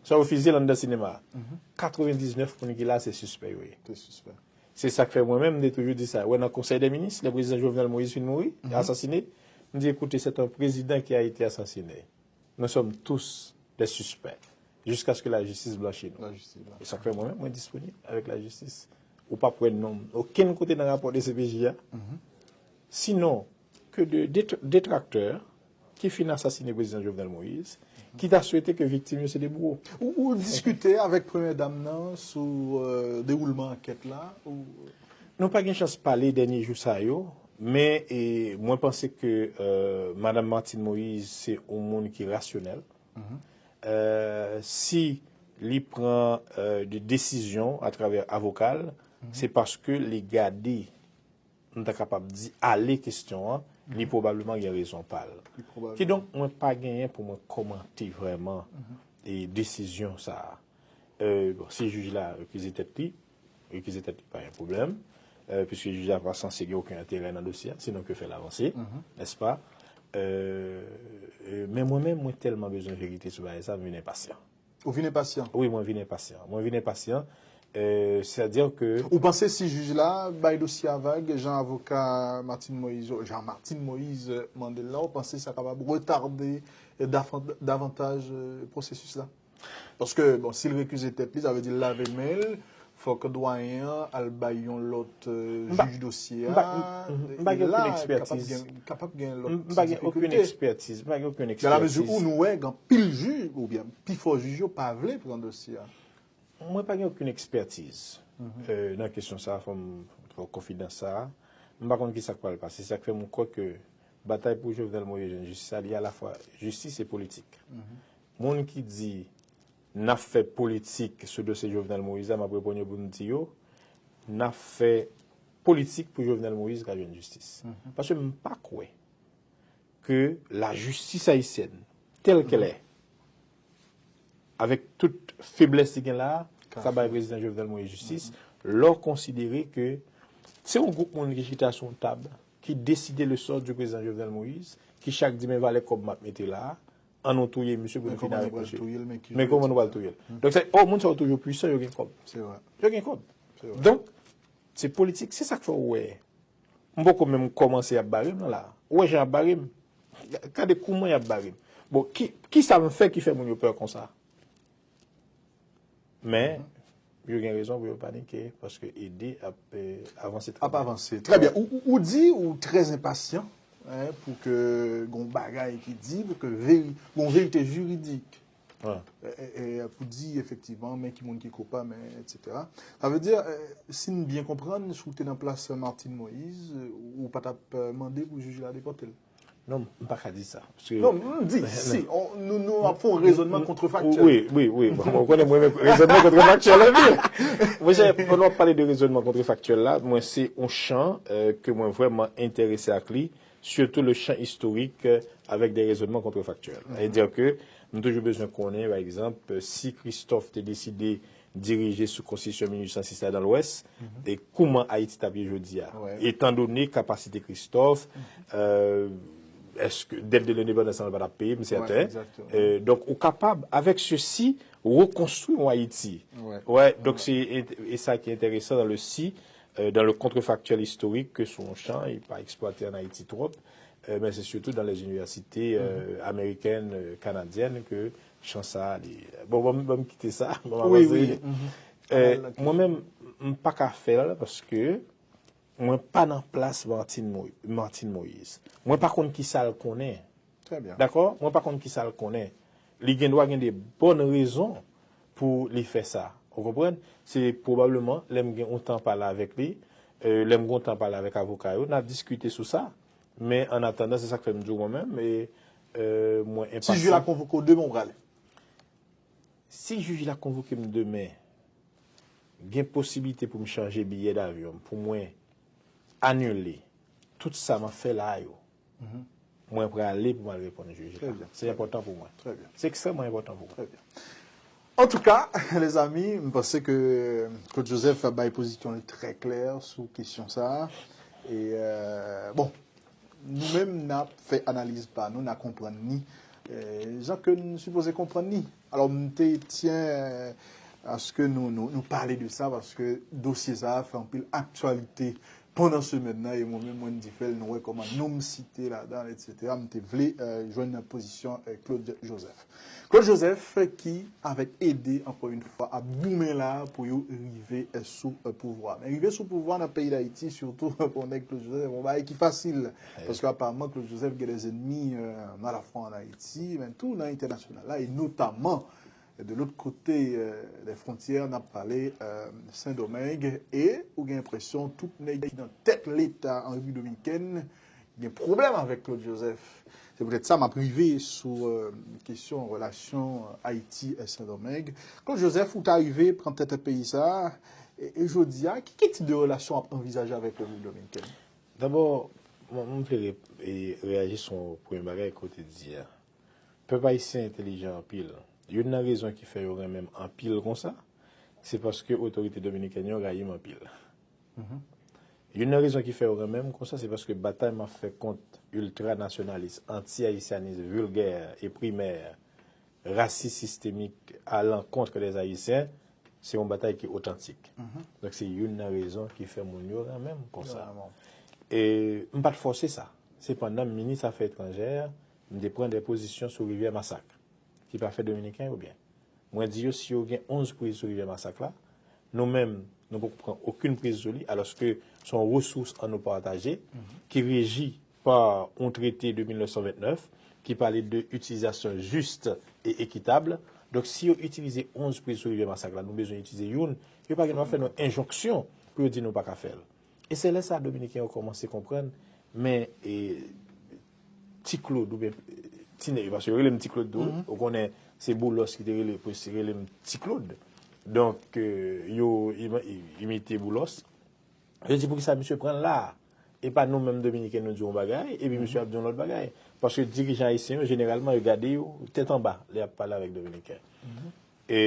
Swa yo fiziye l anndan sinema a. Katrevendiznèf moun ki la, se sispè yo ye. Se sispè. Se sa k fè mwen menm, m te toujou di sa. Wè, nan Konsèy dè Minis, lè prezidan Jovenel Moïse fin mouri, asasine, m di, écoutez, c'est un président qui a été assassiné. Nous sommes tous des suspects. Jusqu'à ce que la justice blanchit nous. E sa k fè mwen menm, mwen disponib avèk lajistis. Ou p ap wè non m okenn kote nan rapò D C P J a. Sinon, ke de det-, detraktè ki fin asasine prezidan Jovenel Moïse, ki ta swete ke viktim yo se de bouwo. Ou, ou diskite avèk premyè dam nan sou, euh, dewoulman ankèt la? Ou... Nou pa gen chans pale dènye jou sa yo, men, e, mwen panse ke, euh, madanm Martine Moïse se yon moun ki rasyonèl. Euh, si li pran, euh, de desizyon atravè avoka l, se paske li gade, m ta kapab di, ale kesyon an, li pwobableman gen rezon pa l. Kidonk, mwen pa genyen pou mwen kòmante vrèman, e, desizyon sa a. Euh, bon, si jij la rekize tèt li, rekize tèt li pa yon pwoblèm, euh, piske jij la pa sanse gen okenn enterè nan dosye a, sinon ke fè l avanse, nèspa? Euh, euh, men mwen menm, mwen tèlman bezwen verite sou bagay sa, m vin enpasyan. Ou vin enpasyan? Wi, mwen vin enpasyan. Mwen vin enpasyan, euh, sètadi ke... Ou panse si jij la bay dosye a vag, jan avoka Martine Moïse, jan Martine Moïse mande l la, ou panse sa kapab retade, euh, davan-, davantaj, euh, pwosesis la? Paske, bon, si l rekize tèt li, sa vle di l lave men l, fòk dwayen an al bay yon lòt, euh, jij dosye a. M pa gen okenn ekspertiz. Kapab gen, kapab gen lòt ti difikilte. M pa gen okenn ekspertiz. M pa gen okenn ekspertiz. Dans la mesure où nou wè gen anpil jij, oubyen pifò jij yo pa vle pran dosye a. Mwen pa gen okenn ekspertiz, euh, nan kesyon sa a, fò m fè konfidans sa a. M pa konn ki sa k pral pase. Se sa k fè mwen kwè ke batay pou Jovenel Moïse jwenn jistis la, li alafwa jistis e politik. Moun ki di n ap fè politik sou dosye Jovenel Moïse la, m ap reponn yo pou m di yo, n ap fè politik pou Jovenel Moïse ka jwenn jistis. Paske m pa kwè ke lajistis ayisyèn, tèl kèl è, avèk tout feblès li gen la a, ka bay prezidan Jovenel Moïse jistis, lè w konsidere ke se yon gwoup moun ki chita sou yon tab, ki deside le sort du président Jovenel Moïse, ki chak di, "Men valè kòb m ap mete la a, an nou touye misye pou nou fini avèk misye." Men kòman nou pral touye l? Donk, se, o, moun sa yo toujou pwisan, yo gen kòb. Yo gen kòb. Donk, se politik, se sa k fè w wè. M poko menm kòmanse y ap bare m nan la. Ou wè jan y ap bare m? Gade kouman y ap bare m. Bon, ki, ki sa m fè ki fè moun yo pè konsa? Men, yo gen rezon pou yo panike, paske ede ap eh, avanse trè byen. Ap avanse. Trè byen. Ou, ou, ou di ou trè enpasyan, hein, pou ke gon bagay ki di, pou ke veri, gon verite jiridik. E, e, e, pou di efektivman, men ki moun ki koupab, men, etsetera. Sa vle di, eh, si n byen konprann, si w te nan plas Martine Moïse, ou pa t ap eh, mande pou jij la depòte l. Non, m pa ka di sa. Paske... Non, m di, si, on, nou, nou ap fè yon rezònman kontrefaktyèl. Wi, wi, wi. Bon, ou konnen mwen, men rezònman kontrefaktyèl anpil. Monchè, pandan w ap pale de rezònman kontrefaktyèl la, mwen, se yon chan eh, ke mwen vrèman enterese ak li, surtout le champ historique eh, avec des raisonnements contrefactuels. Sa vle di ke m toujou bezwen konnen, pa egzanp, eh, si Christophe te deside dirije sou konstitisyon mil uit san sis la nan Lwès, e kouman Ayiti t ap ye jodi a? Etandone kapasite Christophe, eh, èske dèt de lendepandans lan pa t ap peye, m sèten. Eh, donk, ou kapab, avec ceci, rekonstwi yon Ayiti. Wè, donk se, e sa ki enteresan dans le si, eh, dans le contrefactuel historique, ke se yon chan, li pa eksplwate ann Ayiti twòp, eh, men se surtout dans les universités eh, américaines, eh, canadiennes, ke chan sa a li. Bon, ban m, ban m kite sa, ban m avanse. Eh, mwen menm, m pa ka fè l paske mwen pa nan plas Martine Moï-, Martine Moïse. Mwen pa konn ki sa l konnen. Trè byen. Dakò? Mwen pa konn ki sa l konnen. Li gen dwa gen de bòn rezon pou li fè sa. Ou konprann? Se pwobableman lè m gen yon tan pale avèk li, eh, lè m gen yon tan pale avèk avoka yo, n a diskite sou sa. Men an atandan, se sa k fè m di w mwen menm, e, eh, mwen enpasyan. Si jij la konvoke w demen, ou prale? Si jij la konvoke m demen, gen posiblite pou m chanje biyè davyon m, pou mwen anile tout sa m ap fè la a yo. Mwen prale pou m al reponn jij la. Se enpòtan pou mwen. Se ekstrèmman enpòtan pou mwen. Antouka, lèzami, m panse ke Claude Joseph bay pozisyon l trè klè sou kesyon sa a. E, euh, bon, nou menm, n ap fè analiz pa nou, n a konprann ni, euh, jan ke n sipoze konprann ni. Alò, m te tyen, euh, aske nou, nou, nou pale de sa, paske dosye sa a fè anpil aktyalite pandan semèn nan, e mwen menm, mwen, m di fè l, nou wè kòman non m site ladan l, etsetera. M te vle, euh, jwenn pozisyon, euh, Claude Joseph. Claude Joseph ki, avèk ede, ankò yon fwa, ap goumen la pou yo rive, euh, sou, euh, pouvwa. Men rive sou pouvwa nan peyi Dayiti, sitou pou yon nèg Claude Joseph, se pa yon bagay ki fasil. Paske, aparamman, Claude Joseph gen des ennemis, euh, alafwa ann Ayiti, men tou nan entènasyonal la, e notaman de lòt kote, euh, des frontières, n ap pale, euh, Sendomeng, e ou gen enpresyon tout nèg ki nan tèt Leta an Repiblik Dominikèn gen pwoblèm avèk Claude Joseph. Se poutèt sa m ap rive sou, euh, kesyon relasyon Ayiti e Sendomeng. Claude Joseph, ou ta rive pran tèt peyi sa a, e, e jodi a, ki, ki tip de relasyon w ap anvizaje avèk Repiblik Dominikèn? Dabò, mwen, mwen vle re-, e, reyaji sou yon premye bagay ke w te di a. Pèp ayisyen entèlijan anpil. Youn nan rezon ki fè yo renmen m anpil konsa, se paske otorite dominikèn yo rayi m anpil. Youn nan rezon ki fè yo renmen m konsa, se paske batay m ap fè kont iltranasyonalis, anti-ayisyanis vilgè e primè, rasis sistemik à l'encontre des Haïtiens, se yon batay ki otantik. Donk, se youn nan rezon ki fè moun yo renmen m konsa. E m pa t fòse sa. Sepandan, minis afè etranjè, m te pran de pozisyon sou Rivyè Masak, ki pa fè Dominiken yo byen. Mwen di yo, si yo gen onz priz sou Rivyè Masak la, nou menm, nou poko pran okenn priz sou li, alòske se yon resous an nou pataje, ki reji pa yon trete de mil nèf san vennèf, ki pale de itilizasyon jis e ekitab. Donk, si yo itilize onz priz sou Rivyè Masak la, nou bezwen itilize youn, yo pa gen dwa fè nou enjonksyon pou yo di nou pa ka fè l. E se lè sa a Dominiken yo kòmanse konprann, men, e, Ti Claude oubyen, e, Ti Nèg, paske yo rele m Ti Claude tou, ou konnen se Boulos ki te rele, pou se rele m Ti Claude. Donk, e, yo im-, imite Boulos. Yo di, "Poukisa misye pran l la a? E pa nou menm Dominiken nou di yon bagay, epi misye ap di yon lòt bagay?" Paske dirijan ayisyen yo, jeneralman, yo gade yo tèt anba lè y ap pale avèk Dominiken. E,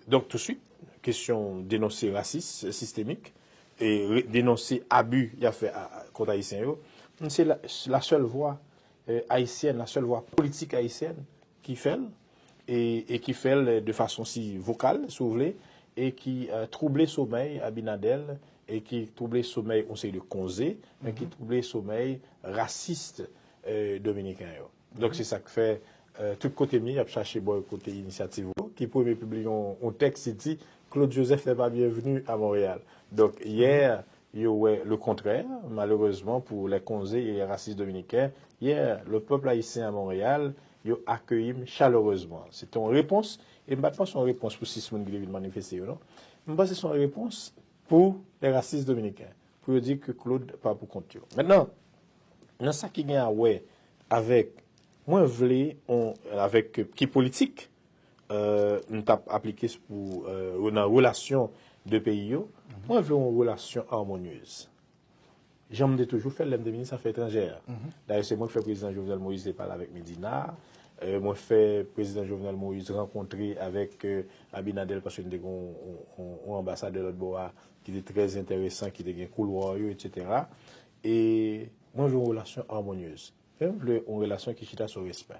donk, touswit, kesyon denonse rasis sistemik, e re-, denonse abi y ap fè a, a, kont Ayisyen yo, se la, la sèl vwa, e, ayisyèn, la sèl vwa politik ayisyèn ki fè l, e, e ki fè l de fason si vokal, si w vle, e ki euh, twouble somèy Abinader e ki twouble somèy yon seri de konze, men ki twouble somèy rasis euh, dominiken yo. Donk se sa k fè euh, tout kote m ye, y ap chache bò kote inisyativ ou, ki premye pibliye yon, yon tèks ki di Claude Joseph n'est pas bienvenu à Montréal. Donk yè, yo wè le kontrè, malerezman pou lè konze e lè rasis dominiken, yè, le pèp ayisyen a Monreyal, yo akeyi m chalerezman. Se te yon repons, e m pa t panse yon repons pou sis moun ki te vin manifeste yo, non. M panse se yon repons pou lè rasis dominiken, pou yo di ke Claude pa pou kont yo. Mentnan, nan sa ki gen a wè avèk, mwen vle, on, avèk ki politik, euh, m t ap aplike pou euh, nan relasyon de peyi yo, mwen vle yon relasyon amonyez. Jan m te toujou fè l lè m te minis afè etranjè a. Dayè, se mwen k fè prezidan Jovenel Moïse te pale avèk Medina. Euh, mwen fè prezidan Jovenel Moïse rankontre avèk euh, Abinader paske n te gen yon, yon, yon anbasadè lòt bò a ki te trè enteresan, ki te gen koulwa yo, etsetera. E mwen vle yon relasyon amonyez. Men m vle yon relasyon ki chita sou respè.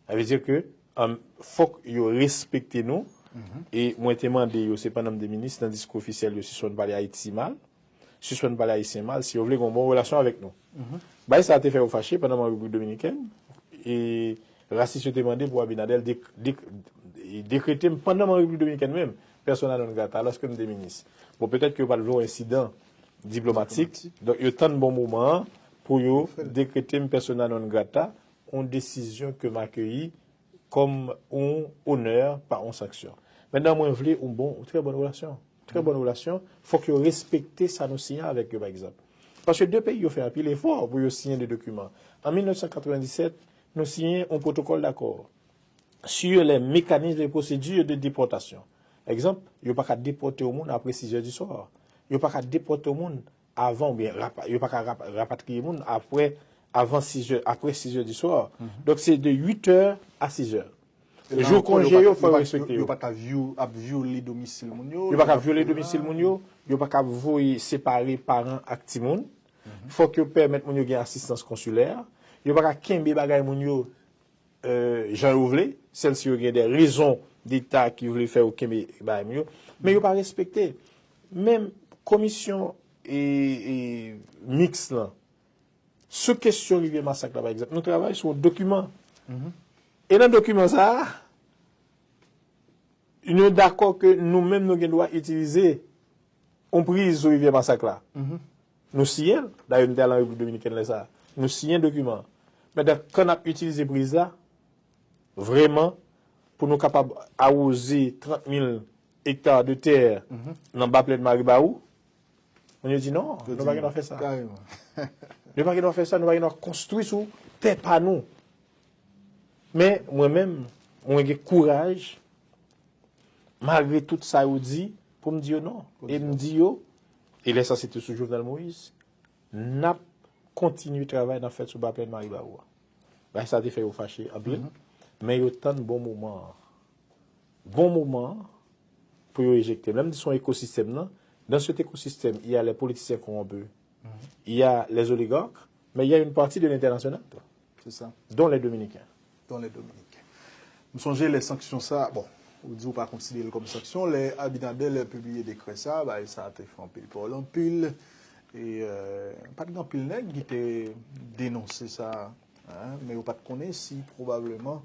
Sa vle di ke um, fòk yo respekte nou. E mwen te mande yo, se pandan m te minis, nan diskou ofisyèl yo, sispann pale Ayiti mal, sispann pale Ayisyen mal, si yo vle gen yon bon relasyon avèk nou. Bagay sa a te fè yo fache pandan m an Repiblik Dominikèn. E rasis yo te mande pou Abinader dek, dek, dekrete m pandan m an Repiblik Dominikèn menm, persona non grata, alòske m te minis. Bon, petèt ke yo pa t vle yon ensidan diplomatik, donk yo tann bon moman an pou yo dekrete m persona non grata, yon desizyon ke m akeyi kòm yon onè, pa yon sanksyon. Mentnan, mwen vle yon bon, yon trè bòn relasyon. Trè bòn relasyon, fòk yo respekte sa nou siyen avèk yo, pa egzanp. Paske de peyi yo fè anpil efò pou yo siyen de dokiman. An mil nèf san katrevenndisèt, nou siyen yon pwotokòl dakò sur les mécanismes et procédures de déportation. Egzanp, yo pa ka depòte yon moun apre sizè di swa. Yo pa ka depòte yon moun avan oubyen rapa, yo pa ka rapa, rapatriye moun apre, avan sizè, apre sizè di swa. Donk se de uitè a sizè. Jou konje yo, fò yo respekte yo. Yo pa ka vyole domisil moun yo. Yo pa ka vyole domisil moun yo. Yo pa ka voye separe paran ak timoun. Fòk yo pèmèt moun yo gen asistans konsilè. Yo pa ka kenbe bagay moun yo euh, jan yo vle, sèl si yo gen de rezon deta ki vle fè yo kenbe bagay moun yo, men yo pa respekte. Menm komisyon e, e, miks lan, sou kesyon Rivyè Masak la, pa egzanp, nou travay sou yon dokiman. E nan dokiman sa a, nou dakò ke nou menm nou gen dwa itilize yon priz sou Rivyè Masak la. Nou siyen l. Dayè, m te al an Repiblik Dominikèn lè sa a. Nou siyen dokiman an. Mentnan, kan n ap itilize priz la, vrèman, pou nou kapab awoze trant mil ekta de tè nan Baplèn Maribawou, moun yo di non, nou pa gen dwa fè sa. Nou pa gen dwa fè sa, nou pa gen dwa konstwi sou tè pa nou. Men, mwen menm, mwen gen kouraj, malgre tout sa yo di, pou m di yo non. E m di yo, e lè sa se te sou Jovenel Moïse, n ap kontinye travay n ap fè sou Baplèn Maribawou a. Bagay sa te fè yo fache anpil, men yo tann bon moman an. Bon moman an pou yo ejekte m. Lè m di se yon ekosistèm nan, dans cet écosystème, il y a les politiciens corrompus, il y a les oligarques, mais il y a une partie de l'international, dont les Dominicains. Dont les Dominicains. M sonje lè sanksyon sa, bon, ou di ou pa konsidere l kòm sanksyon, lè Abinader pibliye dekrè sa, bagay sa te fè anpil pale anpil. E euh, pa t gen anpil nèg ki te denonse sa, hein, men yo pa t konnen si pwobableman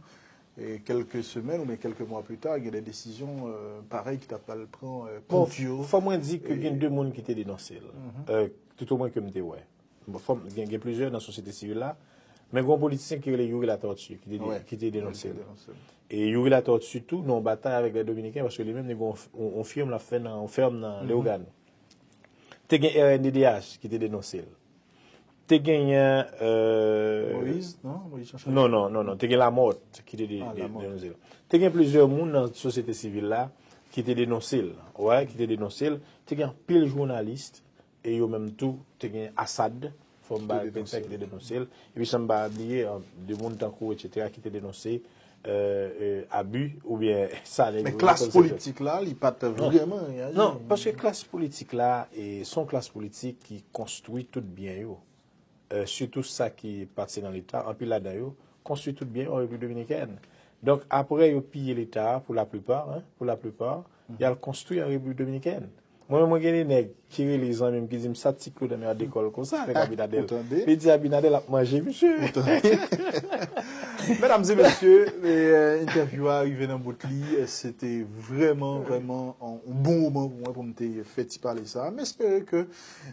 e kèlke semèn oubyen kèlke mwa pli ta, gen de desizyon euh, parèy ki t ap pral pran euh, kont yo. Fò mwen di ke gen de moun ki te denonse l, euh, toutomwen ke m te wè. Bon, fò m, gen, gen plizyè nan sosyete sivil la, men gen yon politisyen ki rele Youri Latortue ki te, ki te denonse l. E Youri Latortue tou nan yon batay avèk lè Dominiken, paske li menm li gen yon, yon, yon fèm l ap fè nan, yon fèm nan Leyogàn. Te gen R N D D H ki te denonse l. Te genyen euh, Moïse, non? Moïse Jean Charles? Non, non, non, non. Te gen Lamothe ki te de, de, denonse l. Te gen plizyè moun nan sosyete sivil la ki te denonse l. Wè, ki te denonse l. Te gen anpil jounalis e yo menm tou te gen Assad, fò m ba Penta ki te denonse l. Epi san m pa bliye, de moun tankou, etsetera, ki te denonse euh, euh, abi oubyen sa nèg yo. Men klas politik la, li pa t vrèman reyaji. Non, paske klas politik la, e, se yon klas politik ki konstwi tout byen yo. Euh, sitou sa ki pati nan Leta, anpil ladan yo konstwi tout byen yo an Repiblik Dominikèn. Donk, apre yo piye Leta a, pou laplipa, en, pou laplipa, y al konstwi an Repiblik Dominikèn. Mwen menm, mwen gen de nèg ki rele zanmi m ki di m sa Ti Claude ap dekòl konsa avèk Abinader. Li di Abinader ap manje misye. Medam e mesye, entèvyou a rive nan bout li. Se te vrèman, vrèman yon bon moman pou mwen pou m te fè ti pale sa. M espere ke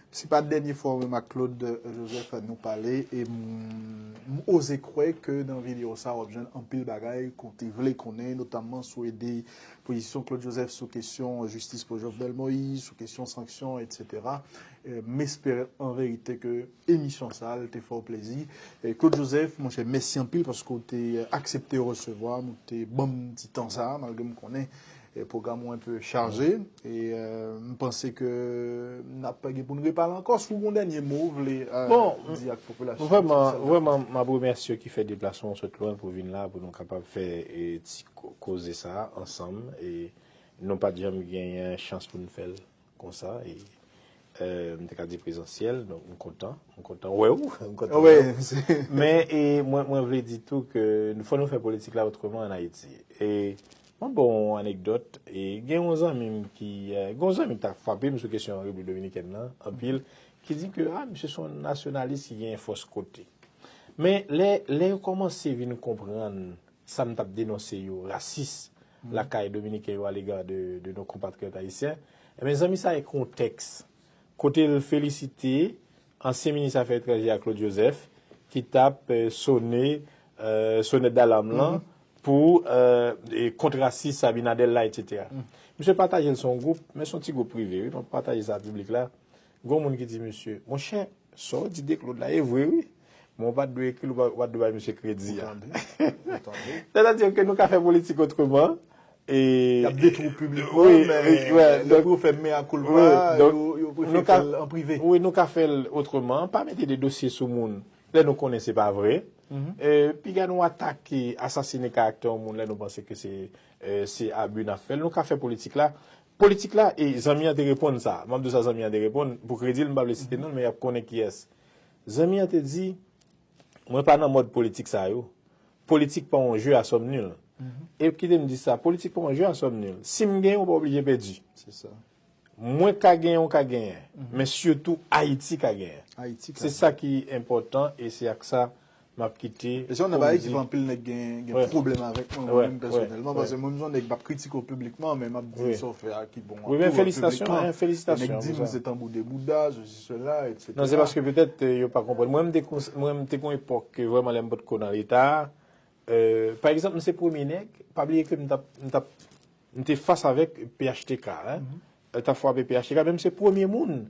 se pa dènye fwa mwen ak Claude Joseph nou pale. E m oze kwè ke nan videyo sa w ap jwenn anpil bagay ke w te vle konnen, notamman sou ede pozisyon Claude Joseph sou kesyon jistis pou Jovenel Moïse, sou kesyon sanksyon, etsetera. M espere an verite ke emisyon sa a te fè w plezi. Claude Joseph, monchè, mèsi anpil paske w te aksepte resevwa m, ou te ban m ti tan sa a, malgre m konnen pwogram ou enpe chaje. E m panse ke n ap gen pou n repale ankò. Si w gen yon dènye mo w vle di ak popilasyon an. Bon, vrèman, vrèman, m ap remèsye w ki fè deplasman w sot lwen pou vin la, pou nou kapab fè ti koze sa a ansanm. E nou pa t janm genyen chans pou n fè l konsa. E m te ka di prezansyèl, donk m kontan, m kontan wè w, m kontan wè w. Men e mwen, mwen vle di tou ke fò nou fè politik la otreman ann Ayiti. E mwen ba w yon anekdòt, e gen yon zanmi m ki, gen yon zanmi ki ta frape m sou kesyon Repiblik Dominikèn nan, anpil, ki di ke, a, misye se yon nasyonalis ki gen fòs kote. Men lè, lè yo kòmanse vin konprann sa m t ap denonse yo, rasis lakay Dominiken yo alega de, de nos compatriotes haïtiens, ebyen, zanmi sa ekri yon tèks kote l felisite ansyen minis afè etranjè a Claude Joseph ki t ap sone sonèt dalam lan pou kont rasis Abinader la, etsetera. Misye pataje l sou yon gwoup, men se yon ti gwoup prive, wi, m ap pataje sa ak piblik la. Gen yon moun ki di misye, monchè, sa w di de Claude la, e vre, wi. Men w pa t dwe ekri l, ou pa t dwe bay misye kredi a. Sètadi ke nou ka fè politik otreman. E, y ap detwi w piblikman, men lè pou yo fè mea culpa, yo, yo prefere fè l an prive. Wi, nou ka fè l otreman. Pa mete de dosye sou moun lè nou konnen se pa vre. E, piga nou atake, asasine karaktè yon moun lè nou panse ke se, se abi n ap fè l. Nou ka fè politik la. Politik la, e zanmi an te reponn sa. M ap di w sa zanmi an te reponn. Pou kredi l, m pa vle site non l, men y ap konnen kiyès. Zanmi an te di, mwen pa nan mòd politik sa yo. Politik pa yon jeu à somme nulle. E kite m di sa, politik pa yon jeu à somme nulle. Si m genyen, ou pa oblije pèdi. Mwen ka genyen, ou ka genyen. Men sitou, Ayiti ka genyen. Se sa ki enpòtan e se ak sa m ap kite. E se yon nan bagay ki fè anpil nèg gen, gen pwoblèm avèk mwen, mwen menm pèsonèlman, paske mwen menm se yon nèg m ap kritike w piblikman, men m ap di sa w fè a ki bon. Wi, men felisitasyon, felisitasyon. Nèg di m se tanbou de bouda, sesi, sela, etsetera. Non, se paske petèt yo pa konprann. Mwen, m te, mwen, m te gen yon epòk ke vrèman lè m potko nan Leta, pa egzanp, m se premye nèg, pa bliye ke m t ap, m t ap, m te fas avèk P H T K, en. L t ap frape P H T K, men m se premye moun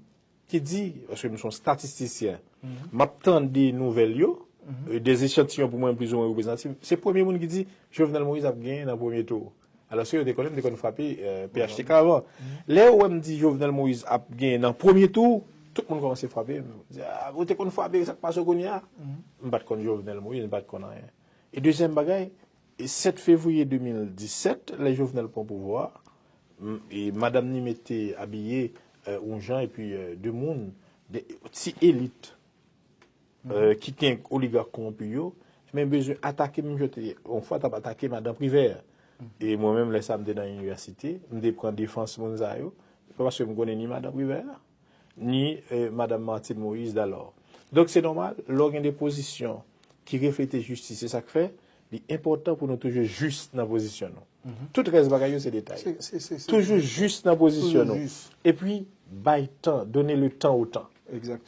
ki di, paske m se yon statistisyen, m ap tande nouvèl yo, de echantiyon pou mwen plizoumwen reprezantatif, se premye moun ki di Jovenel Moïse ap genyen nan premye tou. Alòske yo te konnen m te konn frape P H T K avan. Lè yo wè m di Jovenel Moïse ap genyen nan premye tou, tout moun kòmanse frape m. Di, a, ou te konn frape, sa k pase w kounye a? M pa t konn Jovenel Moïse, m pa t konn anyen. E dezyèm bagay, e sèt fevriye de mil disèt, lè Jovenel pran pouvwa, e madanm ni mete abiye yon jan epi de moun, de ti elit ki gen oligak kowonpi yo, men bezwen atake m, jan yo te yon fwa t ap atake madan Privè. E mwen menm, lè sa a, m te nan inivèsite, m te pran defans moun sa yo. Se pa paske m konnen ni madan Privè a, ni madanm Martine Moïse Dalor. Donk, se nòmal, lè w gen de pozisyon ki reflete jistis, se sa k fè li enpòtan pou nou toujou jis nan pozisyon nou. Tout rès bagay yo se detay. Toujou jis nan pozisyon nou. Epi, bay tan, donner le temps au temps.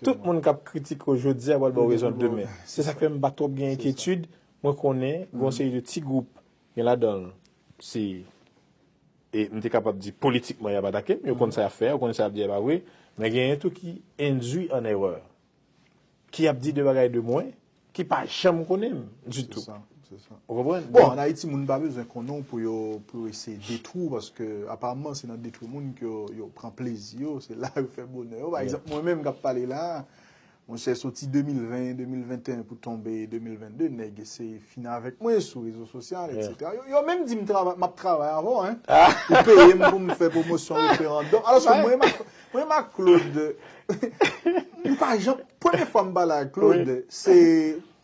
Tout moun k ap kritike w jodi a pral ba w rezon demen. Se sa k fè m pa twòp gen enkyetid. Mwen konnen gen yon seri de ti gwoup, gen ladan l, se, e m te kapab di politikman y ap atake m, yo konn sa y ap fè a, yo konnen sa y ap di a pa vre, men genyen tou ki endui an erè, ki ap di de bagay de mwen, ki pa janm konnen m ditou. Ou konprann? Bon, ann Ayiti, moun pa bezwen konnen w pou yo, pou yo eseye detwi w, paske aparamman se nan detwi moun ke yo, yo pran plezi yo, se la yo fè bonè yo. Pa egzanp, mwen menm k ap pale la a, monchè, soti de mil ven, de mil venteyen pou tonbe de mil vennde, nèg eseye fin avèk mwen sou rezo sosyal, etsetera. Yo, yo menm di m travay, m ap travay avè w, en. Ou peye m pou m fè pwomosyon referandòm. Alòske mwen menm ak, mwen menm ak Claude, nou pa janm, premye fwa m pale ak Claude, se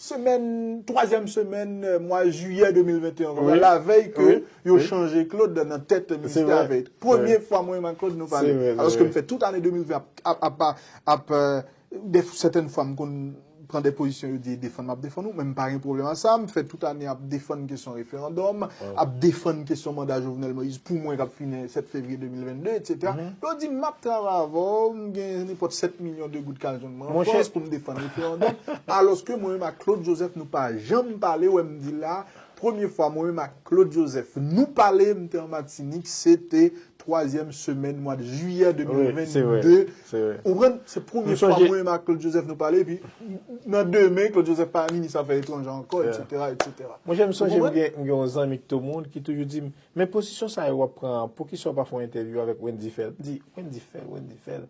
semèn, twazyèm semèn, euh, mwa jiyè de mil venteyen, lavèy ke yo chanje Claude nan tèt ministè a. Premye fwa mwen menm ak Claude nou pale. Alòske m fè tout ane de mil ven ap, ap, ap, ap, ap, euh, de, sètèn fwa m konn pran de pozisyon, yo di defann, m ap defann ou, men m pa gen pwoblèm ak sa. M fè tout ane ap defann kesyon referandòm, ap defann kesyon manda Jovenel Moïse pou mwen k ap fini sèt fevriye de mil vennde, etsetera. Yo di m ap travay avè w, m gen nenpòt sèt milyon de goud k al jwenn mwen an Frans pou m defann referandòm. Alòske mwen menm ak Claude Joseph, nou pa janm pale, wè m di la, premye fwa mwen menm ak Claude Joseph, nou pale, m te an Matinik, se te twazyèm semèn mwa de jiyè de mil vennde. Ou konprann? Se premye fwa mwen menm ak Claude Joseph nou pale, epi nan demen, Claude Joseph pa minis afè etranjè ankò, etsetera, etsetera. Mwen, jan m sonje, m gen, m gen yon zanmi ki te Moun ki toujou di m, "Men pozisyon sa yo w ap pran an, poukisa w pa fè yon entèvyou avèk Wendy Phèl?" M di, "Wendy Phèl, Wendy Phèl."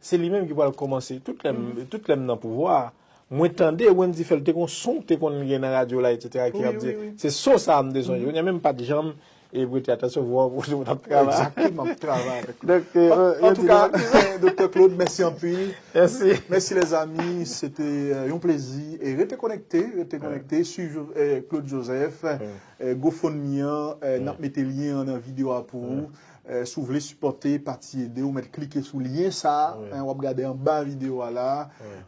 Se li menm ki pral kòmanse. Tout lè m, tout lè m nan pouvwa a, mwen tande Wendy Phèl te gon son te konn gen nan radyo la, etsetera, ki ap di, "Se son sa a m te sonje." Kounye a menm pa t janm e prete atansyon, vwa w t ap travay. Egzakteman, m ap travay avèk li. Donk, euh, an, an tou ka, Doktè Claude, mèsi anpil. Mèsi. Mèsi, lèzanmi. Se te, euh, yon plezi. E rete konekte, rete konekte. Swiv, euh, Claude Joseph. Euh, GoFundMe an, euh, n ap mete lyen an nan videyo a pou ou. Euh, si w vle sipòte Pati Ede, ou mèt klike sou lyen sa a, hein, w ap gade anba videyo a la.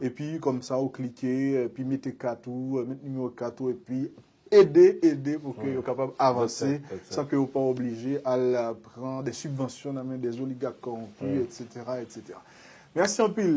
Epi, kòm sa, ou klike, epi mete kat ou, euh, mete nimewo kat ou, epi ede, ede pou ke yo kapab avanse san ke yo pa oblije al, euh, pran de sibvansyon nan men de oligak kòwonpi, etsetera, etsetera. Mèsi anpil.